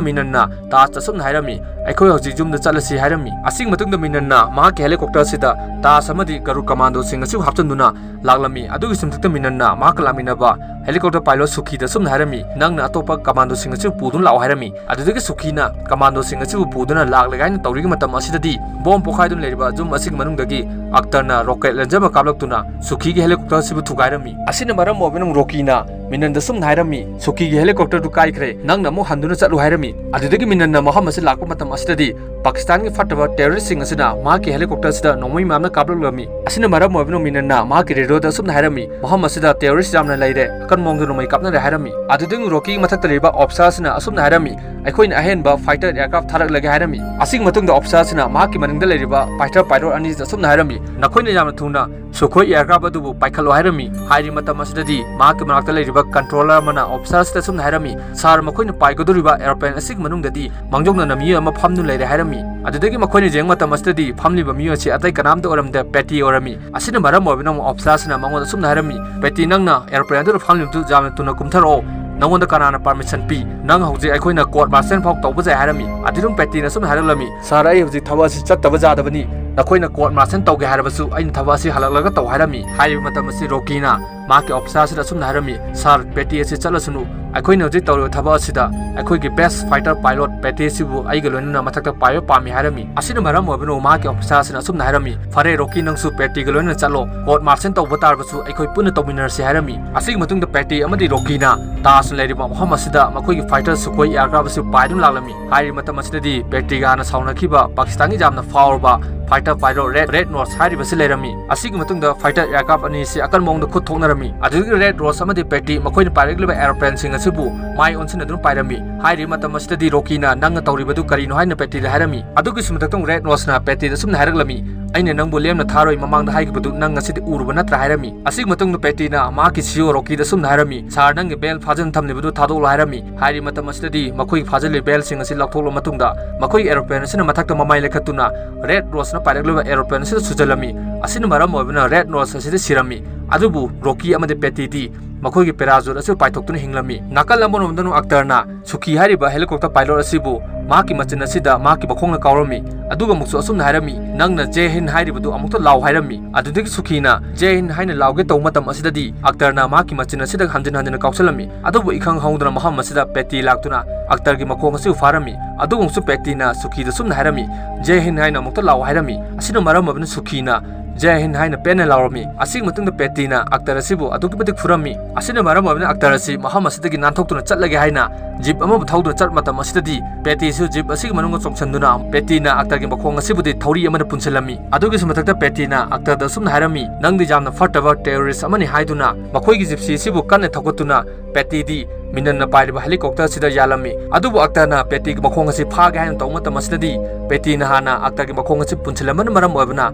ꯃꯤꯅꯟꯅ ꯇꯥꯖꯇ ꯑꯁꯨꯝꯅ ꯍꯥꯏꯔꯝꯃꯤ, "ꯑꯩꯈꯣꯏ ꯍꯧꯖꯤꯛ ꯌꯨꯝꯗ ꯆꯠꯂꯁꯤ" ꯍꯥꯏꯔꯝꯃꯤ꯫ ꯑꯁꯤꯒꯤ ꯃꯇꯨꯡꯗ ꯃꯤꯅꯟꯅ ꯃꯍꯥꯛꯀꯤ helicopter ꯑꯁꯤꯗ ꯇꯥꯖ ꯑꯃꯗꯤ ꯒꯔꯨꯗ commandoꯁꯤꯡ ꯑꯁꯤꯕꯨ ꯍꯥꯞꯆꯤꯟꯗꯨꯅ ꯂꯥꯛꯂꯝꯃꯤ꯫ ꯑꯗꯨꯒꯤꯁꯨ ꯃꯊꯛꯇ ꯃꯤꯅꯟꯅ ꯃꯍꯥꯛꯀ ꯂꯥꯛꯃꯤꯟꯅꯕ helicopter pilot ꯁꯨꯈꯤꯗ ꯑꯁꯨꯝꯅ ꯍꯥꯏꯔꯝꯃꯤ, "ꯅꯪꯅ ꯑꯇꯣꯞꯄ commandoꯁꯤꯡ ꯑꯁꯤꯕꯨ ꯄꯨꯗꯨꯅ ꯂꯥꯛꯑꯣ" ꯍꯥꯏꯔꯝꯃꯤ꯫ ꯑꯗꯨꯗꯒꯤ ꯁꯨꯈꯤꯅ commandoꯁꯤꯡ ꯑꯁꯤꯕꯨ ꯄꯨꯗꯨꯅ ꯂꯥꯛꯂꯒꯦ ꯍꯥꯏꯅ ꯇꯧꯔꯤꯉꯩ ꯃꯇꯝ ꯑꯁꯤꯗꯗꯤ bomb ꯄꯣꯈꯥꯏꯗꯨꯅ ꯂꯩꯔꯤꯕ ꯌꯨꯝ ꯑꯁꯤꯒꯤ ꯃꯅꯨꯡꯗꯒꯤ ꯑꯛꯇꯔꯅ rocket launcher ꯑꯃ ꯀꯥꯞꯂꯛꯇꯨꯅ ꯁꯨꯈꯤꯒꯤ helicopter ꯑꯁꯤꯕꯨ ꯊꯨꯒꯥꯏꯔꯝꯃꯤ꯫ ꯑꯁꯤꯅ ꯃꯔꯝ ꯑꯣꯏꯕꯅ ꯔꯣꯀꯤꯅ ꯃꯤꯅꯟꯗ ꯑꯁꯨꯝꯅ ꯍꯥꯏꯔꯝꯃꯤ, "ꯁꯨꯈꯤꯒꯤ helicopterꯗꯨ ꯀꯥꯏꯈ꯭ꯔꯦ, ꯅꯪꯅ ꯑꯃꯨꯛ ꯍꯟꯗꯨꯅ ꯆꯠꯂꯨ" ꯍꯥꯏꯔꯝꯃꯤ꯫ ꯑꯗꯨꯗꯒꯤ ꯃꯤꯅꯟꯅ ꯃꯐꯝ ꯑꯁꯤ ꯂꯥꯛꯄ ꯃꯇꯝ ꯑꯁꯤꯗꯗꯤ ꯄꯥꯀꯤꯁꯇꯥꯟꯒꯤ ꯐꯠꯇꯕ terroristꯁꯤꯡ ꯑꯁꯤꯅ ꯃꯍꯥꯛꯀꯤ helicopterꯁꯤꯗ ꯅꯣꯡꯃꯩ ꯃꯌꯥꯝꯅ ꯀꯥꯞꯂꯛꯂꯝꯃꯤ꯫ ꯑꯁꯤꯅ ꯃꯔꯝ ꯑꯣꯏꯕꯅ ꯃꯤꯅꯟꯅ ꯃꯍꯥꯛꯀꯤ radioꯗ ꯑꯁꯨꯝꯅ ꯍꯥꯏꯔꯝꯃꯤ, "ꯃꯐꯝ ꯑꯁꯤꯗ terrorist ꯌꯥꯝꯅ ꯂꯩꯔꯦ, ꯑꯀꯟꯕ ꯃꯑꯣꯡꯗ ꯅꯣꯡꯃꯩ ꯀꯥꯞꯅꯔꯦ" ꯍꯥꯏꯔꯝꯃꯤ꯫ ꯑꯗꯨꯗꯒꯤ ꯔꯣꯀꯤꯒꯤ ꯃꯊꯛꯇ ꯂꯩꯔꯤꯕ officerꯁꯤꯅ ꯑꯁꯨꯝꯅ ꯍꯥꯏꯔꯝꯃꯤ, "ꯑꯩꯈꯣꯏꯅ ꯑꯍꯦꯟꯕ fighter aircraft ꯊꯥꯔꯛꯂꯒꯦ" ꯍꯥꯏꯔꯝꯃꯤ꯫ ꯑꯁꯤꯒꯤ ꯃꯇꯨꯡꯗ officerꯁꯤꯅ ꯃꯍꯥꯛꯀꯤ ꯃꯅꯤꯡꯗ ꯂꯩꯔꯤꯕ fighter pilot ꯑꯅꯤꯁꯤꯗ ꯑꯁꯨꯝꯅ ꯍꯥꯏꯔꯝꯃꯤ, "ꯅꯈꯣꯏꯅ ꯌꯥꯝꯅ ꯊꯨꯅ ꯁꯨꯈꯣꯏ aircraft ꯑꯗꯨꯕꯨ ꯄꯥꯏꯈꯠꯂꯣ" ꯍꯥꯏꯔꯝꯃꯤ꯫ ꯍꯥꯏꯔꯤꯕ ꯃꯇꯝ ꯑꯁꯤꯗꯗꯤ ꯃꯍꯥꯛꯀꯤ ꯃꯅꯥꯛꯇ ꯂꯩꯔꯤꯕ controller ꯑꯃꯅ officerꯁꯤꯗ ꯑꯁꯨꯝꯅ ꯍꯥꯏꯔꯝꯃꯤ, "Sir, ꯃꯈꯣꯏꯅ ꯄꯥꯏꯒꯗꯧꯔꯤꯕ aeroplane ꯑꯁꯤꯒꯤ ꯃꯅꯨꯡꯗꯗꯤ ꯃꯥꯡꯖꯧꯅꯅ ꯃꯤꯑꯣꯏ ꯑꯃ ꯐꯝꯗꯨꯅ ꯂꯩꯔꯦ" ꯍꯥꯏꯔꯝꯃꯤ꯫ ꯑꯗꯨꯗꯒꯤ ꯃꯈꯣꯏꯅ ꯌꯦꯡꯕ ꯃꯇꯝ ꯑꯁꯤꯗꯗꯤ ꯐꯝꯂꯤꯕ ꯃꯤꯑꯣꯏ ꯑꯁꯤ ꯑꯇꯩ ꯀꯅꯥꯝꯇ ꯑꯣꯏꯔꯝꯗꯦ, ꯄꯦꯇꯤ ꯑꯣꯏꯔꯝꯃꯤ꯫ ꯑꯁꯤꯅ ꯃꯔꯝ ꯑꯣꯏꯕꯅ ꯑꯃꯨꯛ officerꯁꯤꯅ ꯃꯉꯣꯟꯗ ꯑꯁꯨꯝꯅ ꯍꯥꯏꯔꯝꯃꯤ, "ꯄꯦꯇꯤ, ꯅꯪꯅ aeroplane ꯑꯗꯨꯗ ꯐꯝꯂꯤꯕꯗꯨ ꯌꯥꯝꯅ ꯊꯨꯅ ꯀꯨꯝꯊꯔꯛꯑꯣ꯫ ꯅꯉꯣꯟꯗ ꯀꯅꯥꯅ permission ꯄꯤ? ꯅꯪ ꯍꯧꯖꯤꯛ ꯑꯩꯈꯣꯏꯅ court martial ꯐꯥꯎ ꯇꯧꯕ ꯌꯥꯏ" ꯍꯥꯏꯔꯝꯃꯤ꯫ ꯑꯗꯨꯗꯨꯝ ꯄꯦꯇꯤꯅ ꯑꯁꯨꯝꯅ ꯍꯥꯏꯔꯛꯂꯝꯃꯤ, "Sir, ꯑꯩ ꯍꯧꯖꯤꯛ ꯊꯕꯛ ꯑꯁꯤ ꯆꯠꯇꯕ ꯌꯥꯗꯕꯅꯤ꯫ ꯅꯈꯣꯏꯅ court martial ꯇꯧꯒꯦ ꯍꯥꯏꯔꯕꯁꯨ ꯑꯩꯅ ꯊꯕꯛ ꯑꯁꯤ ꯍꯜꯂꯛꯂꯒ ꯇꯧ" ꯍꯥꯏꯔꯝꯃꯤ꯫ ꯍꯥꯏꯔꯤꯕ ꯃꯇꯝ ꯑꯁꯤ ꯔꯣꯀꯤꯅ ꯃꯍꯥꯛꯀꯤ officerꯁꯤꯗ ꯑꯁꯨꯝꯅ ꯍꯥꯏꯔꯝꯃꯤ, "Sir, ꯄꯦꯇꯤ ꯑꯁꯤ ꯆꯠꯂꯁꯅꯨ꯫ ꯑꯩꯈꯣꯏꯅ ꯍꯧꯖꯤꯛ ꯇꯧꯔꯤꯕ ꯊꯕꯛ ꯑꯁꯤꯗ ꯑꯩꯈꯣꯏꯒꯤ best fighter pilot ꯄꯦꯇꯤ ꯑꯁꯤꯕꯨ ꯑꯩꯒ ꯂꯣꯏꯅꯅ ꯃꯊꯛꯇ ꯄꯥꯏꯕ ꯄꯥꯝꯃꯤ" ꯍꯥꯏꯔꯝꯃꯤ꯫ ꯑꯁꯤꯅ ꯃꯔꯝ ꯑꯣꯏꯕꯅ ꯃꯍꯥꯛꯀꯤ officerꯁꯤꯅ ꯑꯁꯨꯝꯅ ꯍꯥꯏꯔꯝꯃꯤ, "ꯐꯔꯦ ꯔꯣꯀꯤ, ꯅꯪꯁꯨ ꯄꯦꯇꯤꯒ ꯂꯣꯏꯅꯅ ꯆꯠꯂꯣ꯫ Court martial ꯇꯧꯕ ꯇꯥꯔꯕꯁꯨ ꯑꯩꯈꯣꯏ ꯄꯨꯟꯅ ꯇꯧꯃꯤꯟꯅꯔꯁꯤ" ꯍꯥꯏꯔꯝꯃꯤ꯫ ꯑꯁꯤꯒꯤ ꯃꯇꯨꯡꯗ ꯄꯦꯇꯤ ꯑꯃꯗꯤ ꯔꯣꯀꯤꯅ ꯇꯥꯖꯅ ꯂꯩꯔꯤꯕ ꯃꯐꯝ ꯑꯁꯤꯗ ꯃꯈꯣꯏꯒꯤ fighter ꯁꯨꯈꯣꯏ aircraft ꯑꯁꯤ ꯄꯥꯏꯗꯨꯅ ꯂꯥꯛꯂꯝꯃꯤ꯫ ꯍꯥꯏꯔꯤꯕ ꯃꯇꯝ ꯑꯁꯤꯗꯗꯤ ꯄꯦꯇꯤꯒꯥꯅ ꯁꯥꯎꯅꯈꯤꯕ ꯄꯥꯀꯤꯁꯇꯥꯟꯒꯤ ꯌꯥꯝꯅ ꯐꯥꯎꯔꯕ fighter pilot Red, Red Nose ꯍꯥꯏꯔꯤꯕꯁꯤ ꯂꯩꯔꯝꯃꯤ꯫ ꯑꯁꯤꯒꯤ ꯃꯇꯨꯡꯗ fighter aircraft ꯑꯅꯤ ꯑꯁꯤ ꯑꯀꯟꯕ ꯃꯑꯣꯡꯗ ꯈꯨꯠ ꯊꯣꯛꯅꯔꯝꯃꯤ꯫ ꯑꯗꯨꯗꯒꯤ Red Nose ꯑꯃꯗꯤ ꯄꯦꯇꯤ ꯃꯈꯣꯏꯅ ꯄꯥꯏꯔꯛꯂꯤꯕ aeroplaneꯁꯤꯡ ꯑꯁꯤꯕꯨ ꯃꯥꯏ ꯑꯣꯟꯁꯤꯟꯅꯗꯨꯅ ꯄꯥꯏꯔꯝꯃꯤ꯫ ꯍꯥꯏꯔꯤꯕ ꯃꯇꯝ ꯑꯁꯤꯗꯗꯤ ꯔꯣꯀꯤꯅ "ꯅꯪꯅ ꯇꯧꯔꯤꯕꯗꯨ ꯀꯔꯤꯅꯣ?" ꯍꯥꯏꯅ ꯄꯦꯇꯤꯗ ꯍꯥꯏꯔꯝꯃꯤ꯫ ꯑꯗꯨꯒꯤꯁꯨ ꯃꯊꯛꯇ Red Noseꯅ ꯄꯦꯇꯤꯗ ꯑꯁꯨꯝꯅ ꯍꯥꯏꯔꯛꯂꯝꯃꯤ, "ꯑꯩꯅ ꯅꯪꯕꯨ ꯂꯦꯝꯅ ꯊꯥꯔꯣꯏ, ꯃꯃꯥꯡꯗ ꯍꯥꯏꯈꯤꯕꯗꯨ ꯅꯪ ꯉꯁꯤꯗꯤ ꯎꯔꯨꯕ ꯅꯠꯇ꯭ꯔꯥ?" ꯍꯥꯏꯔꯝꯃꯤ꯫ ꯑꯁꯤꯒꯤ ꯃꯇꯨꯡꯗ ꯄꯦꯇꯤꯅ ꯃꯍꯥꯛꯀꯤ ꯁꯤꯏꯑꯣ ꯔꯣꯀꯤꯗ ꯑꯁꯨꯝꯅ ꯍꯥꯏꯔꯝꯃꯤ, "ꯁꯥꯔ, ꯅꯪꯒꯤ ꯕꯦꯜ ꯐꯥꯖꯤꯟ ꯊꯝꯂꯤꯕꯗꯨ ꯊꯥꯗꯣꯛꯂꯣ" ꯍꯥꯏꯔꯝꯃꯤ꯫ ꯍꯥꯏꯔꯤꯕ ꯃꯇꯝ ꯑꯁꯤꯗꯗꯤ ꯃꯈꯣꯏꯒꯤ ꯐꯥꯖꯤꯜꯂꯤꯕ ꯕꯦꯜꯁꯤꯡ ꯑꯁꯤ ꯂꯧꯊꯣꯛꯂꯕ ꯃꯇꯨꯡꯗ ꯃꯈꯣꯏꯒꯤ ꯑꯦꯔꯣꯄ꯭ꯂꯦꯟ ꯑꯁꯤꯅ ꯃꯊꯛꯇ ꯃꯃꯥꯏ ꯂꯩꯈꯠꯇꯨꯅ ꯔꯦꯗ ꯅꯣꯁꯅ ꯄꯥꯏꯔꯛꯂꯤꯕ ꯑꯦꯔꯣꯄ꯭ꯂꯦꯟ ꯑꯁꯤꯗ ꯁꯨꯖꯜꯂꯝꯃꯤ꯫ ꯑꯁꯤꯅ ꯃꯔꯝ ꯑꯣꯏꯕꯅ ꯔꯦꯗ ꯅꯣꯁ ꯑꯁꯤꯗꯤ ꯁꯤꯔꯝꯃꯤ꯫ ꯑꯗꯨꯕꯨ ꯔꯣꯀꯤ ꯑꯃꯗꯤ ꯄꯦꯇꯤꯗꯤ ꯃꯈꯣꯏꯒꯤ ꯄꯦꯔꯥꯖꯨꯠ ꯑꯁꯤ ꯄꯥꯏꯊꯣꯛꯇꯨꯅ ꯍꯤꯡꯂꯝꯃꯤ꯫ ꯅꯥꯀꯜ ꯑꯃꯔꯣꯝꯗꯅ ꯑꯛꯇꯔꯅ ꯁꯨꯈꯤ ꯍꯥꯏꯔꯤꯕ ꯍꯦꯂꯤꯀꯣꯞꯇꯔ ꯄꯥꯏꯂꯣꯠ ꯑꯁꯤꯕꯨ ꯃꯍꯥꯛꯀꯤ ꯃꯆꯤꯟ ꯑꯁꯤꯗ ꯃꯍꯥꯛꯀꯤ ꯃꯈꯣꯡꯅ ꯀꯥꯎꯔꯝꯃꯤ꯫ ꯑꯗꯨꯒ ꯑꯃꯨꯛꯁꯨ ꯑꯁꯨꯝꯅ ꯍꯥꯏꯔꯝꯃꯤ, "ꯅꯪꯅ ꯖꯦ ꯍꯤꯟ ꯍꯥꯏꯔꯤꯕꯗꯨ ꯑꯃꯨꯛꯇ ꯂꯥꯎ" ꯍꯥꯏꯔꯝꯃꯤ꯫ ꯑꯗꯨꯗꯒꯤ ꯁꯨꯈꯤꯅ ꯖꯦ ꯍꯤꯟ ꯍꯥꯏꯅ ꯂꯥꯎꯒꯦ ꯇꯧꯕ ꯃꯇꯝ ꯑꯁꯤꯗꯗꯤ ꯑꯛꯇꯔꯅ ꯃꯍꯥꯛꯀꯤ ꯃꯆꯤꯟ ꯑꯁꯤꯗ ꯍꯟꯖꯤꯟ ꯍꯟꯖꯤꯟꯅ ꯀꯥꯎꯁꯜꯂꯝꯃꯤ꯫ ꯑꯗꯨꯕꯨ ꯏꯈꯪ ꯈꯪꯍꯧꯗꯅ ꯃꯐꯝ ꯑꯁꯤꯗ ꯄꯦꯇꯤ ꯂꯥꯛꯇꯨꯅ ꯑꯛꯇꯔꯒꯤ ꯃꯈꯣꯡ ꯑꯁꯤꯕꯨ ꯐꯥꯔꯝꯃꯤ꯫ ꯑꯗꯨꯒ ꯑꯃꯨꯛꯁꯨ ꯄꯦꯇꯤꯅ ꯁꯨꯈꯤꯗ ꯑꯁꯨꯝꯅ ꯍꯥꯏꯔꯝꯃꯤ, "ꯖꯦ ꯍꯤꯟ ꯍꯥꯏꯅ ꯑꯃꯨꯛꯇ ꯂꯥꯎ" ꯍꯥꯏꯔꯝꯃꯤ꯫ ꯑꯁꯤꯅ ꯃꯔꯝ ꯑꯣꯏꯕꯅ ꯁꯨꯈꯤꯅ "ꯖꯦ ꯍꯤꯟ" ꯍꯥꯏꯅ ꯄꯦꯟꯅ ꯂꯥꯎꯔꯝꯃꯤ꯫ ꯑꯁꯤꯒꯤ ꯃꯇꯨꯡꯗ ꯄꯦꯇꯤꯅ ꯑꯛꯇꯔ ꯑꯁꯤꯕꯨ ꯑꯗꯨꯛꯀꯤ ꯃꯇꯤꯛ ꯐꯨꯔꯝꯃꯤ꯫ ꯑꯁꯤꯅ ꯃꯔꯝ ꯑꯣꯏꯕꯅ ꯑꯛꯇꯔ ꯑꯁꯤ ꯃꯐꯝ ꯑꯁꯤꯗꯒꯤ ꯅꯥꯟꯊꯣꯛꯇꯨꯅ ꯆꯠꯂꯒꯦ ꯍꯥꯏꯅ ꯖꯤꯞ ꯑꯃꯕꯨ ꯊꯧꯗꯨꯅ ꯆꯠꯄ ꯃꯇꯝ ꯑꯁꯤꯗꯗꯤ ꯄꯦꯇꯤꯁꯨ ꯖꯤꯞ ꯑꯁꯤꯒꯤ ꯃꯅꯨꯡꯗ ꯆꯣꯡꯁꯤꯟꯗꯨꯅ ꯄꯦꯇꯤꯅ ꯑꯛꯇꯔꯒꯤ ꯃꯈꯣꯡ ꯑꯁꯤꯕꯨꯗꯤ ꯊꯧꯔꯤ ꯑꯃꯅ ꯄꯨꯟꯁꯤꯜꯂꯝꯃꯤ꯫ ꯑꯗꯨꯒꯤꯁꯨ ꯃꯊꯛꯇ ꯄꯦꯇꯤꯅ ꯑꯛꯇꯔꯗ ꯑꯁꯨꯝꯅ ꯍꯥꯏꯔꯝꯃꯤ, "ꯅꯪꯗꯤ ꯌꯥꯝꯅ ꯐꯠꯇꯕ ꯇꯦꯔꯣꯔꯤꯁ ꯑꯃꯅꯤ" ꯍꯥꯏꯗꯨꯅ ꯃꯈꯣꯏꯒꯤ ꯖꯤꯞꯁꯤ ꯑꯁꯤꯕꯨ ꯀꯟꯅ ꯊꯧꯒꯠꯇꯨꯅ ꯄꯦꯇꯤꯗꯤ ꯃꯤꯅꯟꯅ ꯄꯥꯏꯔꯤꯕ ꯍꯦꯂꯤꯀꯣꯞꯇꯔ ꯑꯁꯤꯗ ꯌꯥꯜꯂꯝꯃꯤ꯫ ꯑꯗꯨꯕꯨ ꯑꯛꯇꯔꯅ ꯄꯦꯇꯤꯒꯤ ꯃꯈꯣꯡ ꯑꯁꯤ ꯐꯥꯒꯦ ꯍꯥꯏꯅ ꯇꯧꯕ ꯃꯇꯝ ꯑꯁꯤꯗꯗꯤ ꯄꯦꯇꯤꯅ ꯍꯥꯟꯅ ꯑꯛꯇꯔꯒꯤ ꯃꯈꯣꯡ ꯑꯁꯤ ꯄꯨꯟꯁꯤꯜꯂꯝꯕꯅ ꯃꯔꯝ ꯑꯣꯏꯕꯅ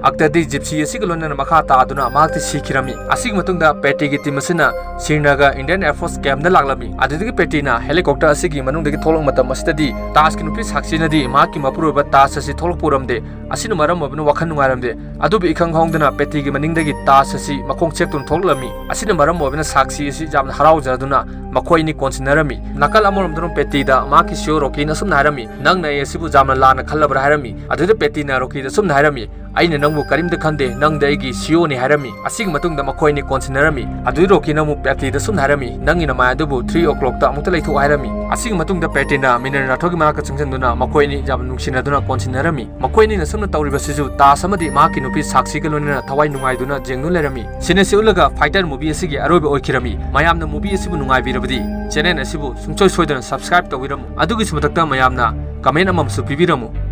ꯑꯛꯇꯔꯗꯤ ꯖꯤꯞꯁꯤ ꯑꯁꯤꯒ ꯂꯣꯏꯅꯅ ꯃꯈꯥ ꯇꯥꯗꯨꯅ ꯃꯍꯥꯛꯇꯤ ꯁꯤꯈꯤꯔꯝꯃꯤ꯫ ꯑꯁꯤꯒꯤ ꯃꯇꯨꯡꯗ ꯄꯦꯇꯤꯒꯤ ꯇꯤꯝ ꯑꯁꯤꯅ ꯁ꯭ꯔꯤꯅꯒꯔ ꯏꯟꯗꯤꯌꯟ ꯑꯦꯌꯔ ꯐꯣꯔꯁ ꯀꯦꯝꯗ ꯂꯥꯛꯂꯝꯃꯤ꯫ ꯑꯗꯨꯗꯒꯤ ꯄꯦꯇꯤꯅ ꯍꯦꯂꯤꯀꯣꯞꯇꯔ ꯑꯁꯤꯒꯤ ꯃꯅꯨꯡꯗꯒꯤ ꯊꯣꯛꯂꯛꯄ ꯃꯇꯝ ꯑꯁꯤꯗꯗꯤ ꯇꯥꯖꯀꯤ ꯅꯨꯄꯤ ꯁꯥꯛꯁꯤꯅꯗꯤ ꯃꯍꯥꯛꯀꯤ ꯃꯄꯨꯔꯣꯏꯕ ꯇꯥꯖ ꯑꯁꯤ ꯊꯣꯛꯂꯛꯄ ꯎꯔꯝꯗꯦ꯫ ꯑꯁꯤꯅ ꯃꯔꯝ ꯑꯣꯏꯕꯅ ꯋꯥꯈꯜ ꯅꯨꯡꯉꯥꯏꯔꯝꯗꯦ꯫ ꯑꯗꯨꯕꯨ ꯏꯈꯪ ꯈꯪꯍꯧꯗꯅ ꯄꯦꯇꯤꯒꯤ ꯃꯅꯤꯡꯗꯒꯤ ꯇꯥꯖ ꯑꯁꯤ ꯃꯈꯣꯡ ꯆꯦꯛꯇꯨꯅ ꯊꯣꯛꯂꯛꯂꯝꯃꯤ꯫ ꯑꯁꯤꯅ ꯃꯔꯝ ꯑꯣꯏꯕꯅ ꯁꯥꯛꯁꯤ ꯑꯁꯤ ꯌꯥꯝꯅ ꯍꯔꯥꯎꯖꯗꯨꯅ ꯃꯈꯣꯏ ꯑꯅꯤ ꯀꯣꯟꯁꯤꯟꯅꯔꯝꯃꯤ꯫ ꯅꯥꯀꯜ ꯑꯃꯔꯣꯝꯗꯅ ꯄꯦꯇꯤꯗ ꯃꯍꯥꯛꯀꯤ ꯁꯤꯏꯑꯣ ꯔꯣꯀꯤꯅ ꯑꯁꯨꯝꯅ ꯍꯥꯏꯔꯝꯃꯤ, "ꯅꯪꯅ ꯑꯩ ꯑꯁꯤꯕꯨ ꯌꯥꯝꯅ ꯂꯥꯟꯅ ꯈꯜꯂꯕ꯭ꯔꯥ?" ꯍꯥꯏꯔꯝꯃꯤ꯫ ꯑꯗꯨꯗ ꯄꯦꯇꯤꯅ ꯔꯣꯀꯤꯗ ꯑꯁꯨꯝꯅ ꯍꯥꯏꯔꯝꯃꯤ, "ꯑꯩꯅ ꯅꯪꯕꯨ ꯀꯔꯤꯝꯇ ꯈꯟꯗꯦ, ꯅꯪꯗꯤ ꯑꯩꯒꯤ ꯁꯤꯏꯑꯣꯅꯤ" ꯍꯥꯏꯔꯝꯃꯤ꯫ ꯑꯁꯤꯒꯤ ꯃꯇꯨꯡꯗ ꯃꯈꯣꯏ ꯑꯅꯤ ꯀꯣꯟꯁꯤꯟꯅꯔꯝꯃꯤ꯫ ꯑꯗꯨꯗꯩ ꯔꯣꯀꯤꯅ ꯑꯃꯨꯛ ꯄꯦꯇꯤꯗ ꯑꯁꯨꯝꯅ ꯍꯥꯏꯔꯝꯃꯤ, "ꯅꯪꯒꯤ ꯅꯃꯥꯏ ꯑꯗꯨꯕꯨ ꯊ꯭ꯔꯤ ꯑꯣ ꯀ꯭ꯂꯣꯛꯇ ꯑꯃꯨꯛꯇ ꯂꯩꯊꯣꯛ" ꯍꯥꯏꯔꯝꯃꯤ꯫ ꯑꯁꯤꯒꯤ ꯃꯇꯨꯡꯗ ꯄꯦꯇꯤꯅ ꯃꯤꯅꯔ ꯅꯥꯊꯣꯒꯤ ꯃꯅꯥꯛꯇ ꯆꯪꯁꯤꯟꯗꯨꯅ ꯃꯈꯣꯏ ꯑꯅꯤ ꯌꯥꯝꯅ ꯅꯨꯡꯁꯤꯅꯗꯨꯅ ꯀꯣꯟꯁꯤꯟꯅꯔꯝꯃꯤ꯫ ꯃꯈꯣꯏ ꯑꯅꯤꯅ ꯁꯨꯝꯅ ꯇꯧꯔꯤꯕꯁꯤꯁꯨ ꯇꯥꯖ ꯑꯃꯗꯤ ꯃꯍꯥꯛꯀꯤ ꯅꯨꯄꯤ ꯁꯥꯛꯁꯤꯒ ꯂꯣꯏꯅꯅ ꯊꯋꯥꯏ ꯅꯨꯡꯉꯥꯏꯗꯨꯅ ꯌꯦꯡꯗꯨꯅ ꯂꯩꯔꯝꯃꯤ꯫ ꯁꯤꯅ ꯑꯁꯤ ꯎꯠꯂꯒ ꯐꯥꯏꯇꯔ ꯃꯨꯚꯤ ꯑꯁꯤꯒꯤ ꯑꯔꯣꯏꯕ ꯑꯣꯏꯈꯤꯔꯝꯃꯤ꯫ ꯃꯌꯥꯝꯅ ꯃꯨꯚꯤ ꯑꯁꯤꯕꯨ ꯅꯨꯡꯉꯥꯏꯕꯤꯔꯕꯗꯤ ꯆꯦꯅꯦꯜ ꯑꯁꯤꯕꯨ ꯁꯨꯡꯁꯣꯏ ꯁꯣꯏꯗꯅ ꯁꯕꯁꯀ꯭ꯔꯥꯏꯕ ꯇꯧꯕꯤꯔꯝꯃꯨ꯫ ꯑꯗꯨꯒꯤꯁꯨ ꯃꯊꯛꯇ ꯃꯌꯥꯝꯅ ꯀꯃꯦꯟ ꯑꯃꯃꯝꯁꯨ ꯄꯤꯕꯤꯔꯝꯃꯨ꯫